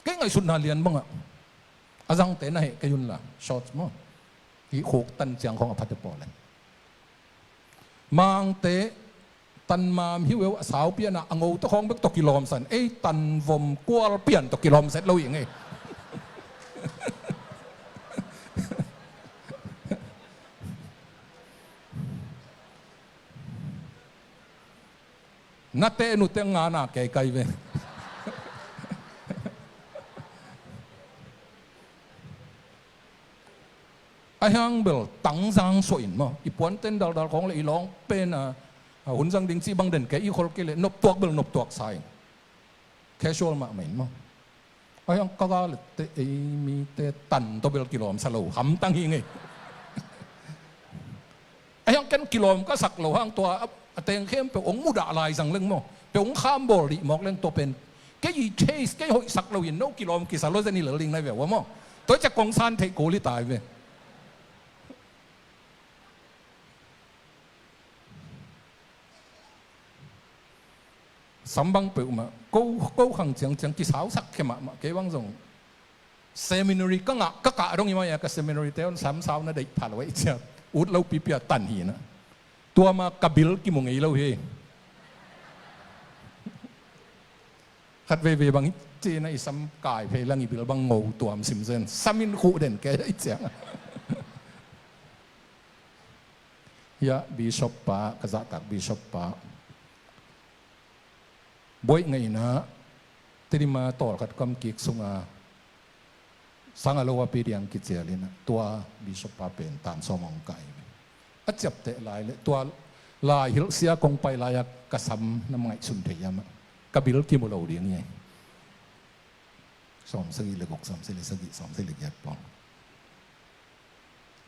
Kei ngaihsutna lian bangah a zangte na heh kei un la, shorts maw, hih khuk tan ciang khawng a phate pawl e. Mangte tanmam hi uh e, a sau pian a, a ngo tawh khawng bek tawh kilawmsa in, ei tanvom kual pian tawh kilawmsa lo hi ing ei. Na teh nute ngana kei kai ve. A hiang bel tangzang suah in maw, i puanten daldal khawng le i lawng pen a, a hun zang ding cih bang den kei, i khol kei le noptuak bel noptuak sa in. Casual mahmah in maw. A hiang ka ga le teh ei mite tan tawh bel kilawmsa lo hamtang hi ing ei. A hiang ken kilawm ka sak lo hang tua a, a teng khempeuh hong mudah lai zang leng maw, peuh hong kham bawl dih mawk leng tua pen kei i taste, kei hoihsak lo in no kilawm kisa lo zen hi lel ding nai ve ua maw. Tua ciah kong san theih kul hi tai ve. Sam bang peuhmah ko, ko khang ciangciang kisausak khia mahmah, kei bang zong seminary ka ngah, ka kah dong hi mai a, ka seminary te on sam sau na deih pha lo a i ciat ut lo pipi a tan hi na. Tua ma ka bil kimu ngei lo hi. Khat veivei bang hi ci na i sam kai phei lang i bil bang ngo tuam simzen. Sam in khuh den kei a i ciang. Hiah bishop pa, ka zahtak bishop pa. Buaih ngaihna, Tedim a tawlkhat kam kik sunga Sangalo a pi diang kicial in ah tua bishop pa pen tan sawm hong kai. A ciapteh lai le tua lai hilhsia kong pai lai-a ka sam na ngaihsun thei hiam ah, ka bil kimu lo ding hi. Sawm sagih le guk, sawm sagih le sagih, sawm sagih le giat pawl.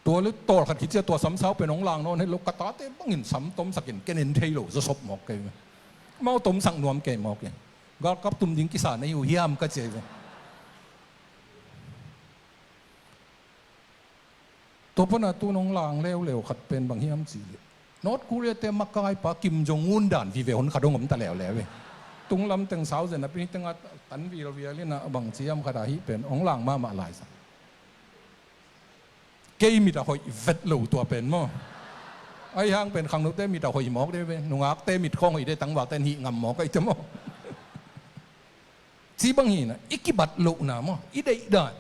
Tua le tawlkhat khit ciang tua samsau pen hong lang nawn het lo, ka tate bangin sam tomsak in ken en thei lo zaw sop mawk kei ve. Amau tomsak nuam kei mawk in. Galkap tum ding kisa na hi uh hiam ka ci hi ve. Tua pana tu nong lang leuleu khat pen bang hiam cih leh North Korea te makaipa Kim Jong Un dan vive hon khat hong om ta leuleu ve. Tunglam teng sau zen a pi teng a tan vilvial in ah bang ci hiam khat a hih pen hong lang mahmah lai sa. Kei mit a hoih vet lo tua pen maw. Ahi hang pen khangnote mit a hoih mawk de ve, nungakte mit khawng hoih de, tangvalte in hih ngam mawk ahi te maw. Ci bang hi in ah i kibat lohna maw, i deihdan.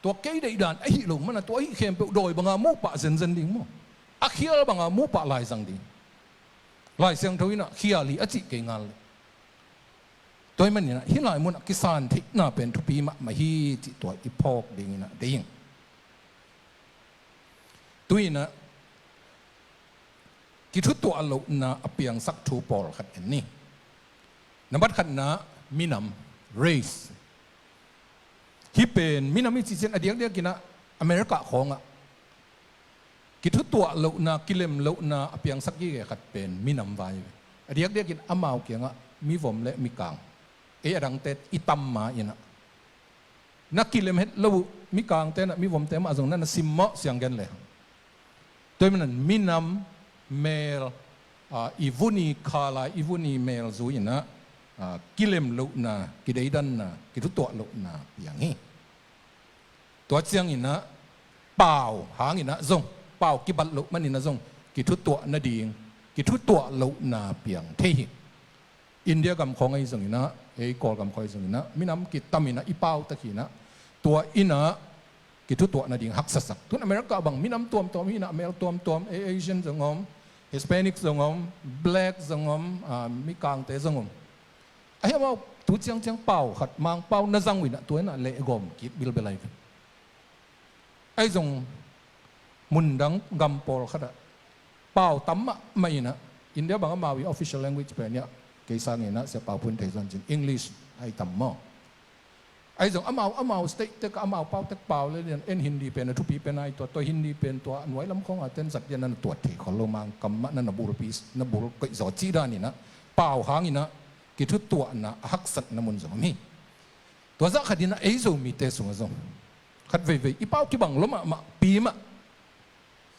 Tua kei deihdan ahi lo mana tua ahi khempeuh dawi banga muh pah zenzen ding maw. A khial banga muh pah lai zang ding. Lai Siangtho in ah khial hi a cih kei ngal leh. Tua ahih manin ah hih lai munah kisan theihna pen thupi mahmah hi cih tua i phawk dingin ah deih ing. Tu-in ah kithutuah lohna a piangsak thu pawlkhat en ni. Nambat khatna minam, race. Hih pen minam i cih ciang a diakdiakin ah America khawngah kithutuah lohna, kilem lohna a piangsak gige khat pen minam vai ve. A diakdiakin amau kiangah mivom le mikang, ei a dangte i tam ma in ah na kilem het lo uh, mikangte in ah mivomte mah zong na na simmawh siang gen le hang. Tua ahih manin minam mel, a, i vuni khalai, i vuni mel zui in ah, a, kilem lohna, kideidanna, kithutuah lohna piang hi. Tua ciangin ah pau hangin ah zong, pau kibat loh manin ah zong kithutuah nading, kithutuah lohna piang thei hi. India gam khawng ahi zongin ah, ei Kawlgam khawng ahi zongin ah, minam kitam in ah i pau tak hi in ah, tua in ah kithutuah nading haksasak. Tun America bang minam tuamtuam hi in ah, mel tuamtuam, ei Asian zong om, Hispanic zong om, black zong om, a, mikangte zong om. Ahi amau tu ciangciang pau khat, Mangpau na zang uh in ah, tua in ah lehgawm kik bilbel ahi ve. Ahi zong mundang gam pawlkhat ah pau tam mahmah in ah, India bang amau i official language pen ah, kei sangin ah Sia Pau Pun Thei Zon cin English ahi tam maw. Ahi zong amau, amau state tek ah amau pau tek pau le lian en Hindi pen a thupi pen ahi tua, tua Hindi pen tua a nuai lam khawng a ten zat lian na na tuat thei khol lo, Mangkam mah na na bulpi, na bulkoih zaw cih dan in ah pau hangin ah kithutuahna a haksatna mun zong om hi. Tua zah khat in ah ei Zomite sungah zong khat veivei i pau kibang lua mahmah pi mah,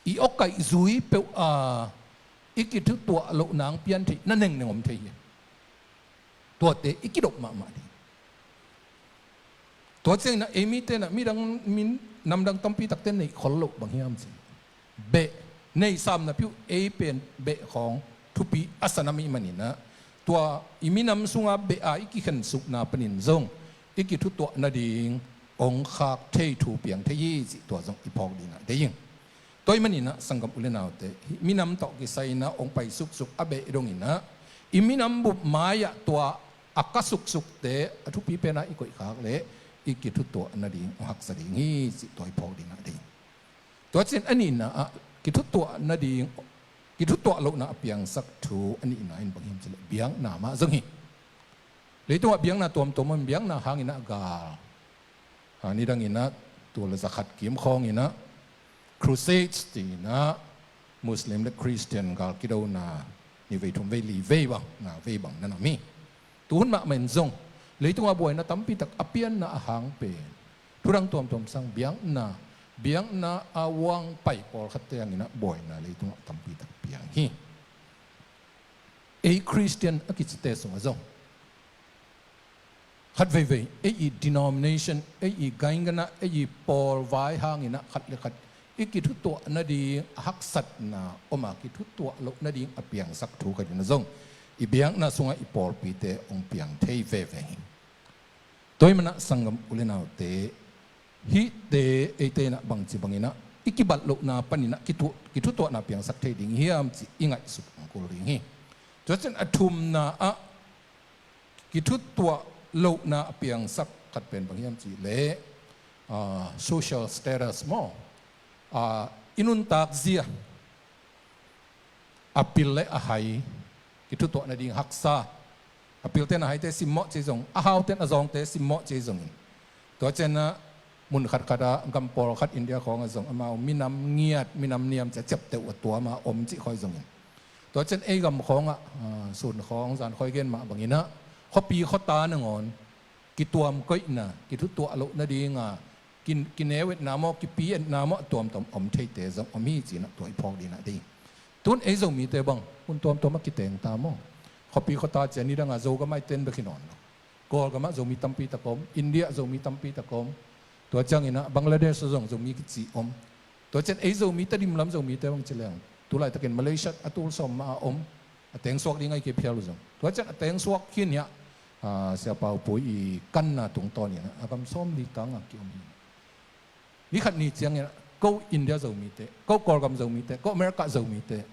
i awkaih zui peuh a i kithutuah loh nang pian theih na nengneng om thei hi. Tuate i kidop mahmah ding. Tua ciangin ah ei mite in ah midang, min, namdang tampi takte neih khol loh bang hiam cih beh, neihsam napi uh ei pen beh khawng thupi a sa nam i hih manin ah, tua i minam sunga beh a i kikhensukna panin zong i kithutuah nading hong khak thei thu piang thei hi cih tua zong i phawk dingin ah deih ing. Tua ahih manin ah sanggam u le naute, hih minam tawh kisai in ah hong pai suksuk a beh dongin ah i minam bup mai-ah tua a ka suksukte a thupi pen a i koihkhak leh i kithutuah nading hong haksa ding hi cih tua i phawk dingin ah deih ing. Tua ciang a nihna ah kithutuah nading, kithutuah lohna a piangsak thu a nihna in bang hiam cih leh biakna mah zong hi. Leitungah biakna tuamtuam om, biakna hangin ah gal, a, nidangin ah tul le zakhat kim khawngin ah crusades ti-in ah Muslim le Christian gal kidona ni vei thum vei li vei bang na vei bang na na om hi. Tuhun mahmah in zong leitungah buaina tampi tak a pianna a hang pen thudang tuamtuam sang biakna, biakna a uang pai pawlkhatte hangin ah buaina leitungah tampi tak piang hi. Ei Christian a kicite sungah zong khat veivei ei i denomination, ei i gaingana, ei i pawlvai hangin ah khat le khat i kithutuah nading a haksatna om a, kithutuah loh nading a piangsak thu khat in ah zong i biakna sungah i pawlpite hong piang thei veve hi. Tua ahih manin ah sanggam u le naute, hihte eite in ah bangci bangin ah i kibat lohna panin ah kithu-, kithutuahna piangsak thei ding hiam cih i ngaihsut hong kul ding hi. Tua ciang a thumna ah kithutuah lohna a piangsak Khat pen bang hiam cih leh, ah, social status maw, ah, i nuntak zia, a pil le a hai kithutuah nading haksa. A pilten a haite simmawh ci zong, a hauten a zawngte simmawh ci zongin, tua cianah mun khatkhatah gam pawlkhat India khawngah zong amau minam ngiat, minam niam cia ciapteuh a tuam a om cih khawng zongin, tua cian ei gam khawngah, ah, sun khawng zan khawng i gen mah banginah khuapi khuata nangawn kituam koihna, kithutuah loh nadinga, ki, kineu etna maw, kipi etna maw, a tuamtuam om theite zong om hi cinah tua i phawk dinah dei. Tun ei Zomite bang mun tuamtuam a kiteng ta maw? Khuapi khuata cia nidanga Zogam ah i ten bek hi nawn lo. Kawlgamah Zomi tampi tak om, India Zomi tampi tak om. Tua cianginah Bangladesh ah zong Zomi kici om. Tua cian ei Zomi Tedim lam Zomite bang ci leng, tulaitakin Malaysia a tul sawm mah a om. A tengsuak ding ahi kei phial uh zong. Tua cian a tengsuak khin hiah, ah, Sia Pau Pui i kanna tungtawninah a gam sawm li tanga kiom hi. Ni khat ni cianginah ko India Zomite, ko Kawlgam Zomite, ko America Zomite,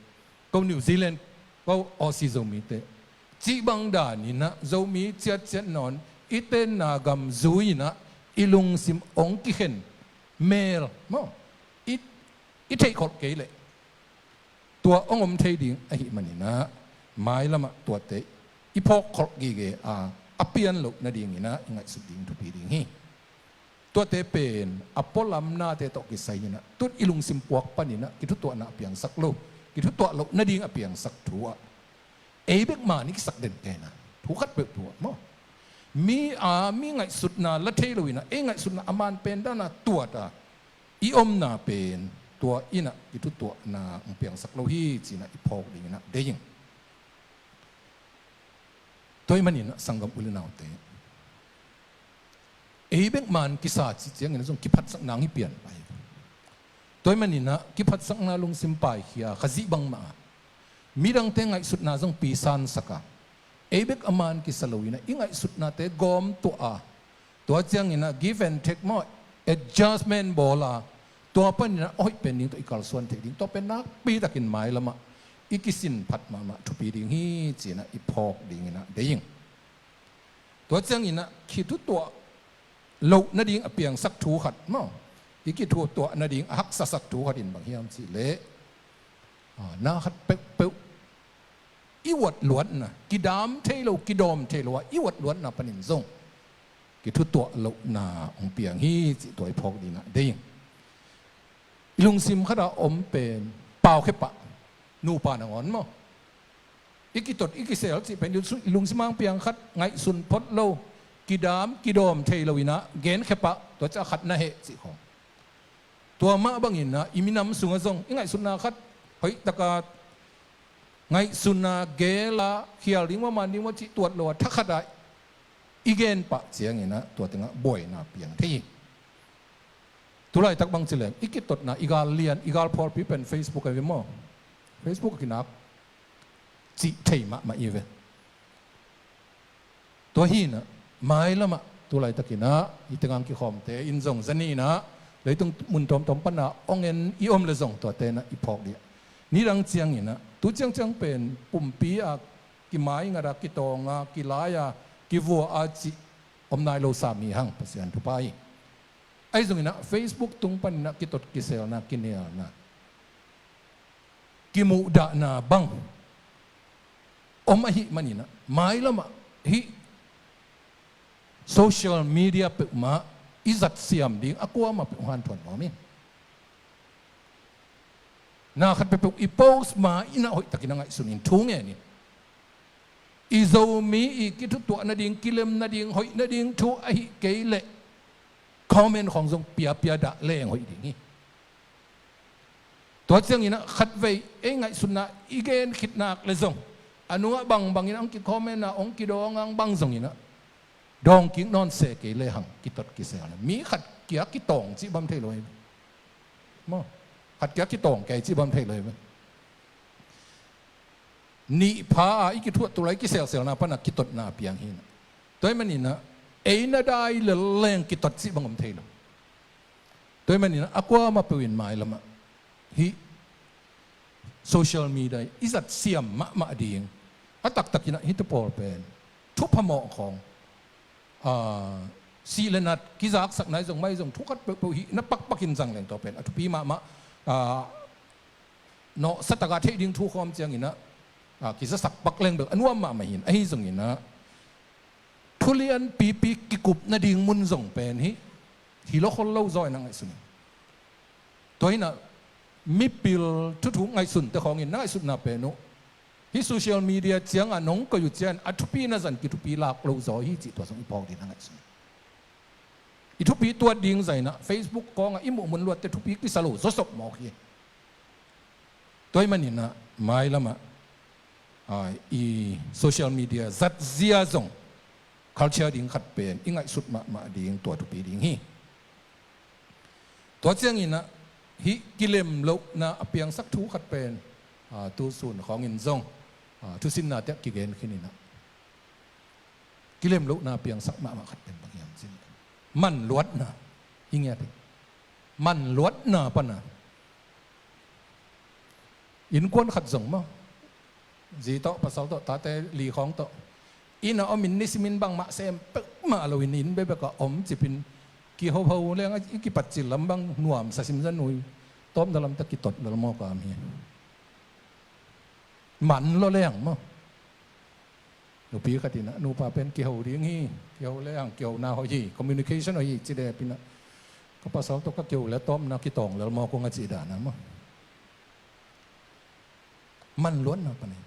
ko New Zealand, ko Aussie Zomite cih bang daninah Zomi ciatciat nawn i tenna gam zui-inah i lungsim ong kikhen mel maw, i, i theihkholh kei leh tua ong om thei ding ahih maninah mailamah tuate i phawkkholh gige a, a pian loh nadinginah i ngaihsut ding thupi ding hi. Tuate pen a pualam nate tawh kisai inah tun i lungsim puak paninah kithutuahna a piangsak lo, kithutuah loh nading a piangsak thu ah ei bek man i kisak den kei na, thu khat peuh thu ah maw, mi a, mi ngaihsutna la thei loinah ei ngaihsutna a man pen dana tuata i omna pen tua inah kithutuahna hong piangsak lo hi cinah i phawk dinginah dei ing. Tua ahih maninah sanggam u le naute, ei bek man kisa cih cianginah zong kiphatsakna hong hi pian pai. Tua ahih maninah kiphatsakna lungsim paikhia Khazih bangmah a, midangte ngaihsutna zong pisansak a, ei bek a man kisa loinah i ngaihsutnate gawm tuah a, tua cianginah give and take maw, adjustment bawl a, tua paninah a hoih pen ding tawh i kalsuan theih ding, tua pen nakpitakin mailamah i kisin phat mahmah thupi ding hi cinah i phawk dinginah dei ing. Tua cianginah kithutuah loh nading a piangsak thu khat maw, i kithutuah nading a haksasak thu khat in bang hiam cih leh, ah, na khat peuhpeuh i uat luatna, kidam thei lo, kidawm thei lo a i uat luatna panin zong kithutuah lohna hong piang hi cih tua i phawk dinah dei ing. I lungsim khatah om pen paukhia pah, nupa nangawn maw, i kitot i kisel cih pen i lungsim, i lungsim hong piang khat ngaihsun phot lo, kidam kidawm thei loinah genkhia pah, tua ciah khat na heh cih khawng. Tua mah banginah i minam sungah zong i ngaihsutna khat hoihtaka ngaihsutna gela khial ding maw, man ding maw cih tuat lo a thakhatah i gen pah cianginah tua tengah buaina piang thei hi. Tulaitak bang ci leng i kitotna, i gal lian, i gal phawlpi pen Facebook ahi ve maw? Facebook a kinak cih thei mahmah i ve. Tua hinah mailamah tulaitakinah i tengang kikhawmte in zong zaninah leitung mun tawmtawm pana ong en i om le zong tuate inah i phawk dih. Nidang cianginah tu ciangciang pen pumpi a kimai ngata, kitonga, kilaia, kivua a cih om nai lo sam hi hang, Pasian thupha hi. Ahi zonginah Facebook tung paninah kitot kiselna, kinialna, kimuhdahna bang om ahih maninah mailamah hih social media peuhmah i zatsiam ding a kuamah peuh hanthawn nuam in. Na khat peuhpeuh i post ma inah hoihtakin a ngaihsun in, thu ngen in. I Zomi i kithutuah nading, kilem nading, hoih nading thu ahih kei leh comment khawng zong piapia dah leng hoih ding hi. Tua cianginah khatvei ei ngaihsutna i gen khit nak le zong a nungah bangbangin ang kicommentna, ang kidawng ang bang zonginah dawng kik nawn se kei lehang kitot kisel na, mi khat kia kitawng cih bang thei lo hi. Maw, khat kia kitawng kei cih bang thei lo hi. Nih pha a i kithuah tulai kiselselna pana kitotna a piang hinah. Tua ahih maninah ei na dai lel leng kitot cih bang om thei lo. Tua ahih maninah a kuamah peuh in mailamah hih social media i zatsiam mahmah ding. A taktakinah hih tu pawl pen thupha mawh khawng, ah, Sih le nat kizaksakna i zong mai zong thu khat peuhpeuh hih na pakpakin zang leng tua pen a thupi mahmah. Ah, nawhsa taka theih ding thu khawm cianginah, ah, kizasak pak leng bel a nuam mahmah hin ahi zonginah, thulian pipi kikup nading mun zong pen hih hi lo khol lo zaw inah ngaihsun in. Tua hinah mipil thuthuk ngaihsunte khawngin na ngaihsutna pen uh hih social media ciangah nong koih uh cian a thupi na zan kithupi lak lo zaw hi cih tua zong i phawk ding na ngaihsun. I thupi tuat ding zainah Facebook khawngah i muh mun luatte thupi kisa lo zawsop mawk hi. Tua hi maninah mailamah, ah, i social media zatzia zong culture ding khat pen i ngaihsut mahmah ding tua thupi ding hi. Tua cianginah hih kilemlohna a piangsak thu khat pen, ah, tusun khawngin zong, ah, thusinna tiah kigen khininah kilemlohna a piangsak mahmah khat pen bang hiam cin, manluatna. Hi ngiat hi. Manluatna pana innkuan khat zong maw, zi tawh pasal tawh tate li khawng tawh inn a omin nisimin bangmah sem peuhmah loin inn bebek a om cipin kihoho leng i kipatcil lam bang nuamsa simza nui tawpna lamta kitot lel mawk a om hi. Man lo leng maw. Nupi khat inah nupa pen kiho ding hi, kiho leng kihona hoih hi, communication hoih hi ci depinah ka pasal tawh ka kiho le tawpna kitawng lel mawk ung a cih dana maw. Manluatna panin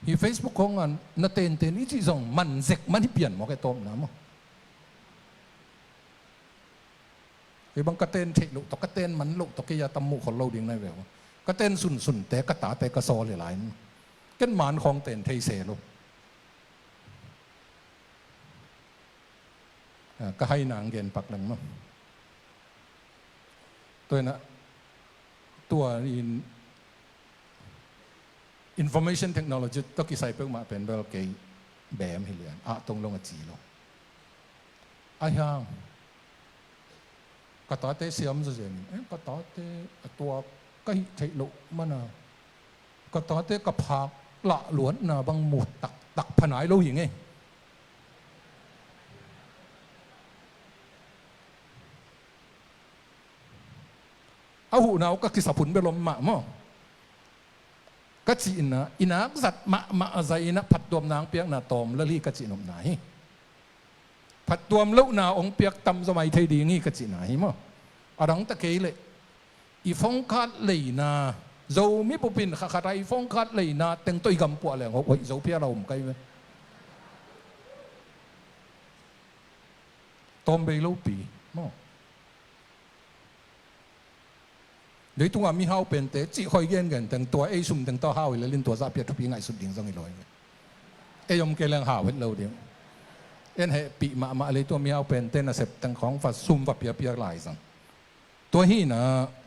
hih Facebook khawngah na tenten i cih zong man zek man hi pian mawk e tawpna maw. Kei bang ka ten theih loh tawh ka ten man loh tawh kei a tam muh khol lo ding nai ve uh. Ka ten sunsunte ka tate ka sawl hi lai. Ken man khawng ten thei se lo. Ah, ka hai nang gen pak leng maw. Tua inah tua in information technology tawh kisai peuhmah pen bel kei bem hi lian ah tong long a ci lo. Ahi hang ka tate siam zawzen in, eh, ka tate a tua ka hih theih loh mana ka tate ka phak lahluatna bang mu taktak phanai lo hi ngei. A huhna uh ka kisap hun bel om mah maw. Ka cihna i nak zat mahmah a zai inah phattuamna hong piakna tawm lel hi ka cih nopna hi. Phattuam lohna hong piak tamzaw mai thei ding hi ka cihna hi maw. A dangta kei leh i phone khat leina, Zomi bupin khakhata i phone khat leina teng tawh i gampuah leng hoh hoih zo phial a om kai ve. Tawm bei lopi maw. Leitungah mihau pente cih khoi gengen teng tua ei sum teng tawh hau hi lelin tua zahpi a thupi ngaihsut ding zong hi lo hi. Ei om kei leng hau het lo ding. En hehpih mahmah leitungah mihau pente nasep teng khawng va sum va piapia lai zang. Tua hinah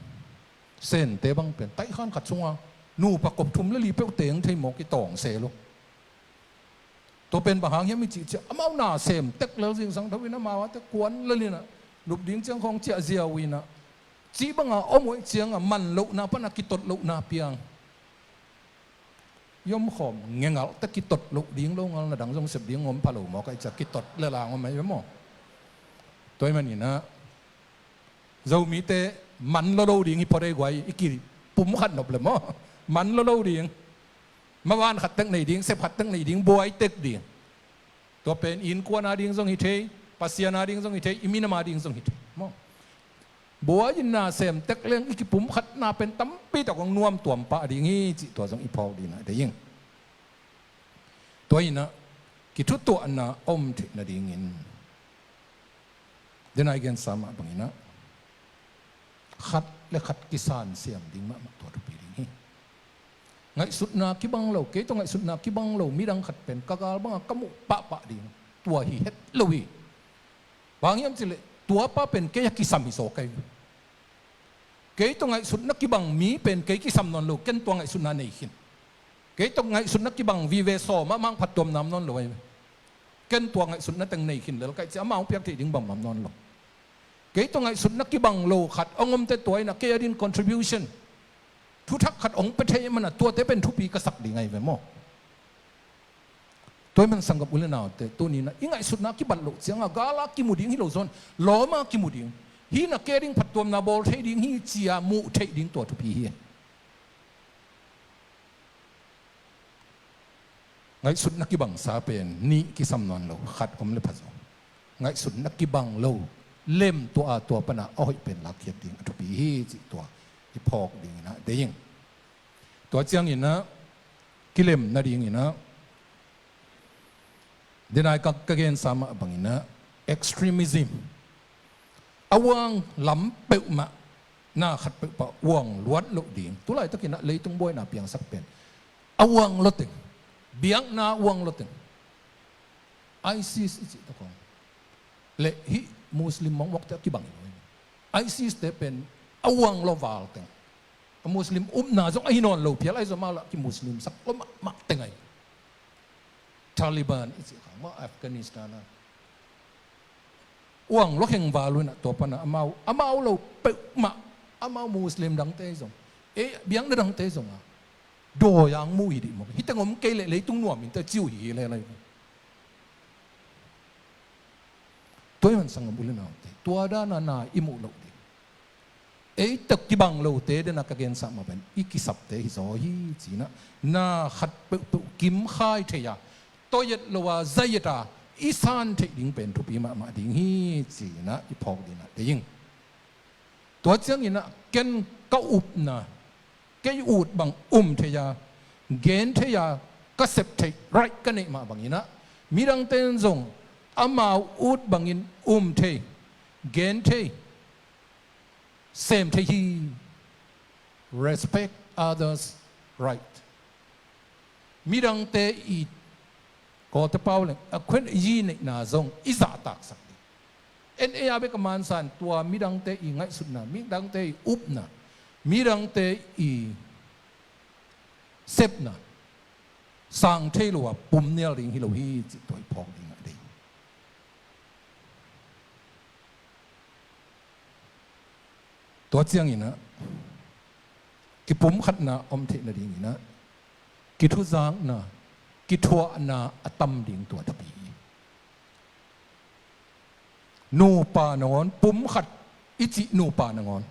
Sente bang pen taikhan khat sunga nupa kop thum le li peuh teng thei mawk i tawng se lo. Tua pen bang hang hiam i cih ciah amau na sem tek lel zingsang tho in amau ate kuan lel inah lup ding ciang khawng ciah ziau inah cih banga om hoih cianga man lohna pana kitot lohna piang. I om khawm ngengalh te kitot loh ding lo ngal na dang zong sep ding om pha lo maw ka i ciah kitot le lang om ai ve maw. Tua i maninah Zomite man lo lo ding hi phot ei guai i kipum khat nop le maw. Man lo lo ding. Maban khat tek nei ding, sep khat tek nei ding, buai tek ding. Tua pen i innkuan a ding zong hi thei, Pasian a ding zong hi thei, i minam a ding zong hi thei maw. Buai in na sem tek leng i kipum khatna pen tampi tak hong nuam tuam pah ding hi cih tua zong i phawk ding a deih ing. Tua inah kithutuahna om theih nadingin dena i gensa mah banginah khat le khat kisan siam ding mahmah tua thupi ding hi. Ngaihsutna kibang lo, kei tawh ngaihsutna kibang lo midang khat pen ka gal banga ka muh pahpah ding tua hi het lo hi. Bang hiam cileh tuapa pen kei a kisam hi zaw kei. Kei tawh ngaihsutna kibang mi pen kei kisam nawn lo, ken tua ngaihsutna nei khin. Kei tawh ngaihsutna kibang vive sawm ah mang phattuamna om nawn lo ahi ve. Ken tua ngaihsutna teng nei khin lel kaih ciah amah hong piak theih ding bangmah om nawn lo. Kei tawh ngaihsutna kibang lo khat hong omte tua inah kei a din contribution thuthak khat hong pia theih mana tuate pen thupi ka sak ding ahi ve maw. Tua ahih man sanggam u le naute, tuni-in ah i ngaihsutna kibat loh ciangah gala kimu ding hi lo zaw-in, lawma kimu ding, hih na ke ding phattuamna bawl thei ding hi ci-a muh theih ding tua thupi hi. Ngaihsutna kibangsa pen nih kisam nawn lo, khat om le pha zaw. Ngaihsutna kibang lo, lem tuah a, tua panah a hoih pen lakkhiat ding a thupi hi cih tua i phawk dingin ah deih ing. Tua ciangin ah kilem nadingin ah, denai ka, ka gensa mah bangin ah extremism, a uang lam peuhmah, na khat peuhpah uang luat loh ding. Tulaitakin ah leitung buaina piangsak pen a uang luateng, biakna uang luateng, ISIS i cih tawh khawng le hih Muslim mawkmawkte a kibang hi lo hi. ISIS-te pen a uang lua val teng, a Muslim upna zong ahi nawn lo phial ahi zong, amau lah kimuslimsak lua mahmah teng ahi. Taliban i cih khawng maw, Afghanistan ah uang lua kheng val uh in ah, tua panah amau, amau lo peuhmah, amau Muslim dangte ahi zong, ei, biakna dangte ahi zongah dawi-a hong mu hi dih mawk. Hih teng om kei leh leitung nuam inteh ci uh hi hi le lai. Tua ahih man sanggam u le naute, tua dan a na i muh loh ding. Ei tawh kibang lote, denah ka gensa mah bangin i kisapte hi zaw hi ci-in ah, na khat peuhpeuh kimkhai thei-a, tawh et lo-a, zai et-a i san theih ding pen thupi mahmah ding hi ci-in ah i phawk dingin ah deih ing. Tua ciangin ah ken ka upna, kei ut bang um thei-a, gen thei-a, ka sep theih right ka neih mah bangin ah, midangte in zong amau ut bangin um thei, gen thei, sem thei hi. Respect others' right. Midangte i, kawlte pau leng, a khuen i neihna zong i zahtaksak ding. En ei a bek a mansa in tua midangte i ngaihsutna, midangte i upna, midangte i sepna sang thei lo-a pum nial ding hi lo hi cih tua i phawk dingin ah deih. Tua ciangin ah kipumkhatna om theih nadingin ah kithuzakna, kithuahna a tam ding tua thupi hi. Nupa nangawn, pumkhat i cih nupa nangawn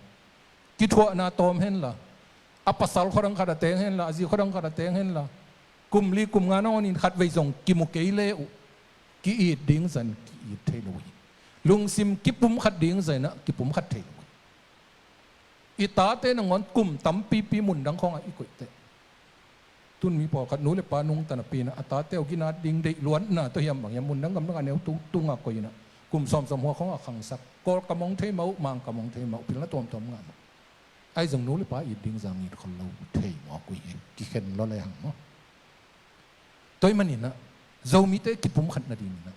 kithuahna tawm henla, a pasal khuadang khat a teng henla, a zi khuadang khat a teng henla, kum li kum nga nangawnin khatvei zong kimu kei le uh, ki-it ding zah in ki-it thei lo hi. Lungsim kipumkhat ding zah in ah kipumkhat thei lo hi. I tate nangawn kum tampipi mundang khawngah i koihteh, tun mi pawlkhat nu le pa nungta napi-in ah a tate uh ginat ding deih luatna tawh hiam bang hiam, mundang gamdang a neu tung, tunga koih-in ah kum sawmsawm hua khawngah khangsak, Kawlgam hong thei mah uh, Mangkam hong thei mah uh, pilna tuamtuam ngah mah. Ahi zong nu le pa it ding zah in it khol lo thei mawk uh hi. Kikhen lua le hang maw. Tua ahih manin ah Zomite kipumkhat nadingin ah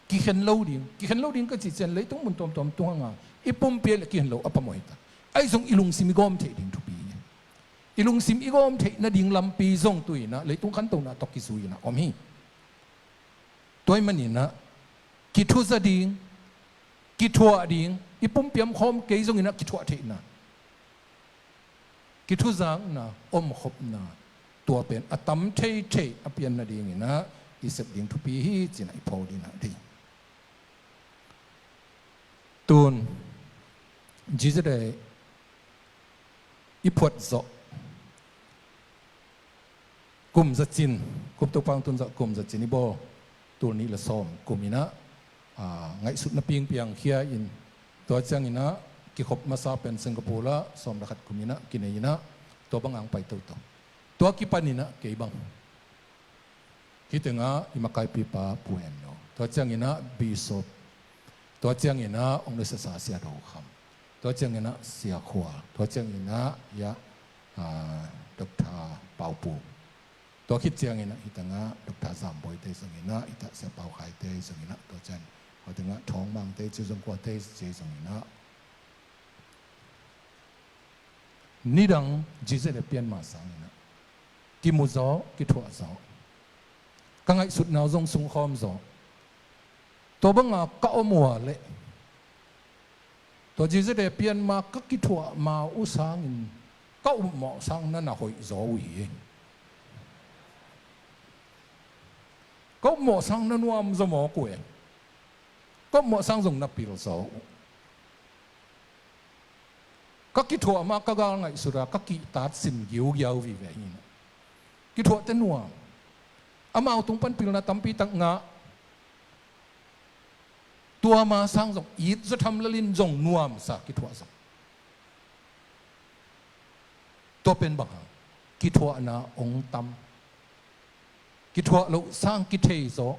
kikhen lo ding, kikhen lo ding ka cih ciang leitung mun tuamtuam tung hanga i pumpi ah le kikhen lo a phamawh hi ta. Ahi zong i lungsim i gawm theih ding thupi hi. I lungsim i gawm theih nading lampi zong tu-in ah leitung khantohna tawh kizui-in ah om hi. Tua ahih manin ah kithuza ding, kithuah ding, i pumpi ah om khawm kei zongin ah kithuah theihna, kithuzakna, omkhopna, tua pen a tam thei thei a pian nadingin ah i sep ding thupi hi ci-in ah i phawk dingin ah deih. Tun G Z A i phuat zawh kum zacin, kum Topa hong tun zawh kum zacin i bawl, tul nih le sawm kum in ah, aa, ngaihsutna pingpiang khia in, tua ciangin ah kikhop masa pen Singapore ah sawm le khat kum in ah kinei in ah, tua bang hong pai toto. Tua kipan in ah kei bang, hih tengah i makaipipa Pu En Lo, tua ciangin ah Bishop, tua ciangin ah hong nusiasa Sia Do Kham, tua ciangin ah Sia Khual, tua ciangin ah, ya, ah, Doctor Pau Pu, tua khit ciangin ah hih tengah Doctor Zam Boite zongin ah, hih tengah Sia Pau Khaite zongin ah, tua ciang, tua tengah Thawng Mangte, Cia Zong Kuate zongin ah, nidang G Z A pian ma sangin ah kimu zaw, kithuah zaw, ka ngaihsutna uh zong sungkhawm zaw. Tua banga ka om uh a leh, tua G Z A pian ma ka kithuah ma uh sangin ka upmawh sang na na hoih zaw uh hi. Ka upmawh sang na nuam zaw mawk uh e. Ka upmawh sang zong na pil zaw uh. Ka kithuah mah ka gal ngaihsut a, ka kihtat sim giugiau vive hi na. Kithuahte nuam. Amau tung pan pilna tampi tak ngah. Tua ma sang zong it zaw tham lel in zong nuamsa kithuah zong. Tua pen bang hang, kithuahna ong tam. Kithuah loh sang kithei zaw.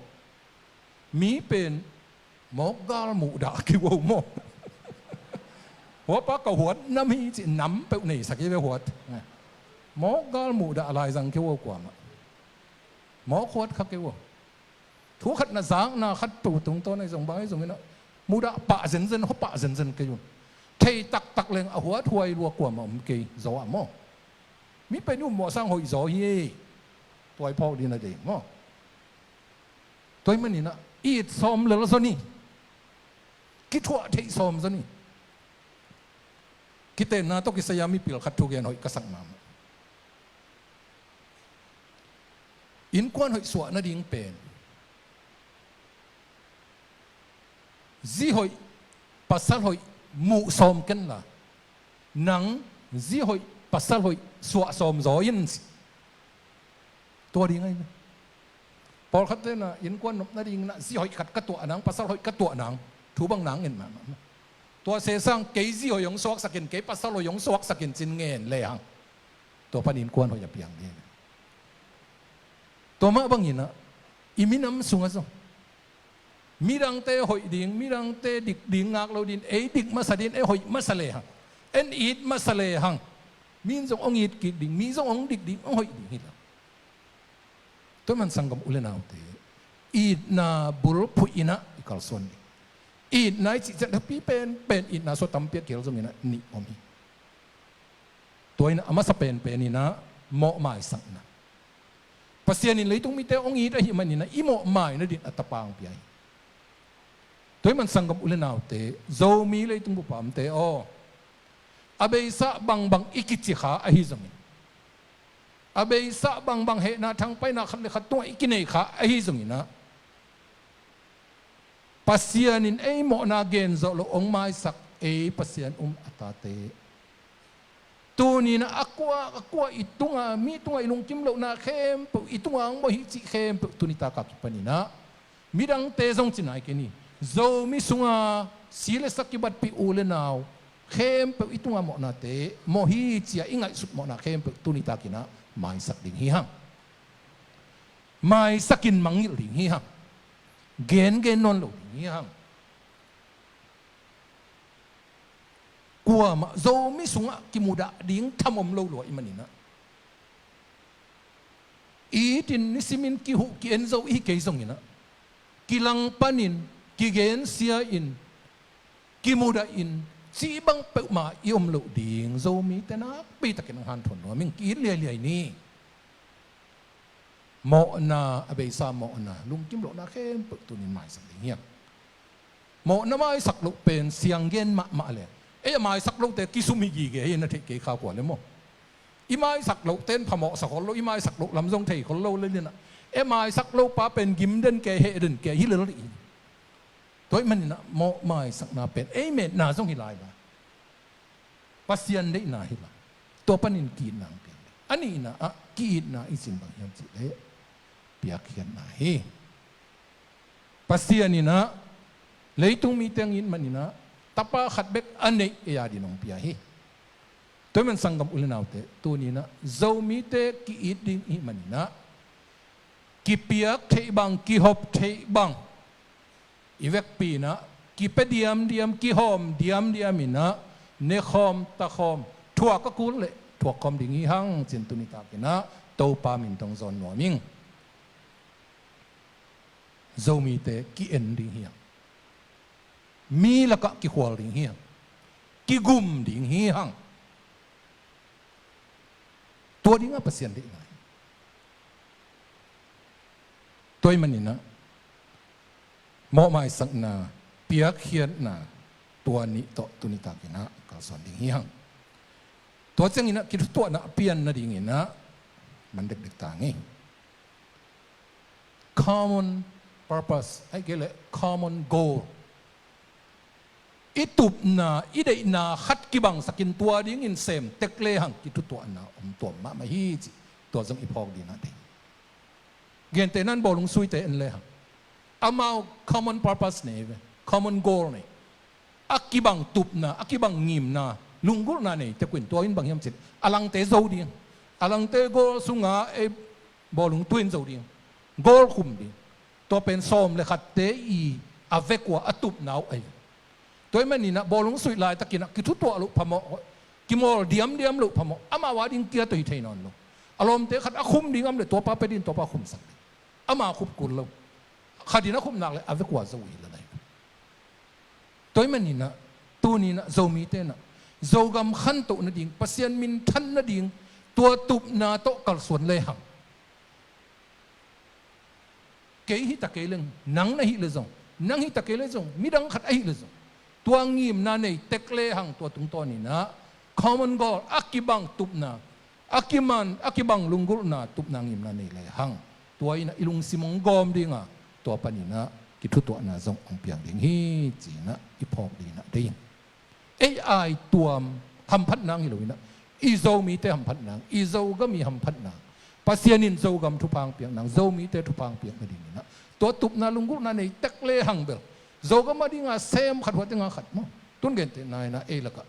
Mi pen mawk gal muhdah kiuo maw? Huapa ka huat nam hi ci nam peuh neisak hi ve huat. Mawk gal muhdah laizang kiuo kuamah. Mawk huat kha kiuo. Thu khat na zakna khat peuh tungtawn ahi zong bang ahi zongin ah, muhdah pah zenzen, hua pah zenzen kei un. Thei taktak leng a huathuai lua kuamah om kei zaw ah maw? Mi pen i upmawh sang hoih zaw hi. Tua i phawk ding a deih maw? Tua ahih manin ah it sawm lel zaw ni. Kithuah theih sawm zaw ni. Kitenna tawh kisai a mipil khat thugen hoih ka sak mahmah. Innkuan hoih suah nading pen zi hoih pasal hoih muh sawm kenla, nang zi hoih pasal hoih suah sawm zaw in. Tua ding ahi ve. Pawlkhatte na innkuan nop nading na zi hoih khat ka tuah nang, pasal hoih ka tuah nang, thu bang nang ngen mahmah. Tua sesang kei zi hoih hong suaksak in, kei pasal hoih hong suaksak in cin ngen lehang, tua pan innkuan hoih a piang ding. Tua mah bangin ah i minam sungah zong midangte hoih ding, midangte dik ding ngak lo ding, ei dik masa ding, ei hoih masa lehang, en it masa lehang, mi in zong hong it kik ding, mi zong hong dik ding, hong hoih ding hi lo. Tua man sanggam u le naute, itna bulphuh in ah i kalsuan ding. Itna i cih ciang thupi penpen, itna sua tampi a kihel zongin ah nih om hi. Tua in ah a masa penpen in ah mawh maisakna. Pasian in leitung mite hong it ahih manin ah i mawh mai nading a tapa hong pia hi. Tua ahih man sanggam u le naute, Zomi leitung bup a omte aw, a beisa bangbang i kici kha ahi zongin, a beisa bangbang hehna thangpaihna khat le khat tungah i kinei kha ahi zongin ah, Pasian in ei mawhna gen zawh loh hong maisak ei Pasian um a tate, tuni in ah a kua a kua i tunga, mi tunga i lungkim lohna khempeuh, i tunga hong mawh hi cih khempeuh tuni taka kipanin ah midangte zong ci nai kei ni. Zomi sunga si le sa kibatpih u le nau khempeuh i tunga mawhnate, mawh hi ci-a i ngaihsut mawhna khempeuh tuni takin ah maisak ding hi hang. Maisakin mangngilh ding hi hang. Gengen nawn lo ding hi hang. Kuamah Zomi sungah kimudah ding tham om lo lua i manin ah, itin nisimin kihuh ki-en zo i hi kei zongin ah, kilangpanin, kigensia-in, kimudahin, cih bang peuhmah i om loh ding Zomite nakpitakin hong hanthawn nuam ing. Ki-it liailiai ni. Mawhna, a beisa mawhna, lungkim lohna khempeuh tunin maisak ding hi hang. Mawhna maisak loh pen siang gen mahmah le, ei a maisak lote kisum hi gige hi, na theih kei kha kua le maw? I maisak loh ten phamawhsak khol lo, i maisak loh lam zong thei khol lo le linah, ei maisak lo pa pen gim den kei, heh den kei hi lel hi. Tua ahih maninah mawh maisakna pen ei metna zong hi lai la, Pasian deihna hi la, tua panin ki-itna hong piang le, a nihna ah ki-itna i cih bang hiam cih leh piakkhiatna hi. Pasian inah leitung mite hong it maninah tapa khat bek a neih ei adin hong pia hi. Tua ahih man sanggam u le naute, tuninah Zomite ki-it ding i hih maninah kipiak theih bang, kihop theih bang, i vekpi inah kipia diamdiam, kihawm diamdiam inah nekhawm, takhawm, thuak a kul leh thuak khawm ding hi hang, ci-in tuni takinah Topa min tawh hong zawn nuam ing. Zomite ki-en ding hi hang. Mi lakah kikhual ding hi hang. Kigum ding hi hang. Tua dingah Pasian deihna hi. Tua ahih maninah mawh maisakna, piakkhiatna, tua nih tawh tuni takinah kalsuan ding hi hang. Tua cianginah kithutuahna a pian nadinginah man dekdek ta ngei. Kha Common purpose, ahih kei leh common goal. I tupna, i deihna khat kibangsakin tua dingin sem tek lehang kithutuahna om tuam mahmah hi cih tua zong i phawk dingin a dei. Gentehna in bawlung suite en lehang amau common purpose nei ve, common goal nei. A kibang tupna, a kibang ngimna, lunggulhna nei tek uh in tua in bang hiam cih leh a langte zo ding, a langte goal sunga ei bawlung tuin zo ding, goal khum ding. Tua pen sawm le khatte i a vek uh a, a tupna uh ahi. Tua ahih manin ah bawlung suih laitakin ah kithutuah loh phamawh, kimawl diamdiam loh phamawh, amau a ding kia tawh hi thei nawn lo. A lawmte khat a khum ding om leh tuapa pia ding, tuapa khumsak ding. Ama khup kul lo. Khat in a khum nak leh a vek uh a zo uh hi lel ahi. Tua ahih manin ah tuni in ah Zomite in ah Zogam khantoh nading, Pasian minthan nading tua tupna tawh kalsuan lehang, kei hi ta kei leng, nang na hih leh zong, nang hi ta kei leh zong, midang khat ahih leh zong, tua ngimna nei tek lehang tua tungtawn in ah common goal, a kibang tupna, a kiman, a kibang lunggulhna tupna ngimna nei lehang, tua in ah i lungsim hong gawm ding a, tua panin ah kithutuahna zong hong piang ding hi ci-in ah i phawk dingin ah dei ing. Ei aituam hamphat nang hi lo in ah, i Zomite hamphat nang, i Zogam i hamphat nang, Pasian in Zogam thupha hong piak nang, Zomite thupha hong piak nading in ah tua tupna lunggulhna nei tek lehang bel Zogam a ding a sem khat, hua teng a khat maw. Tun gentehna in ah ei lakah,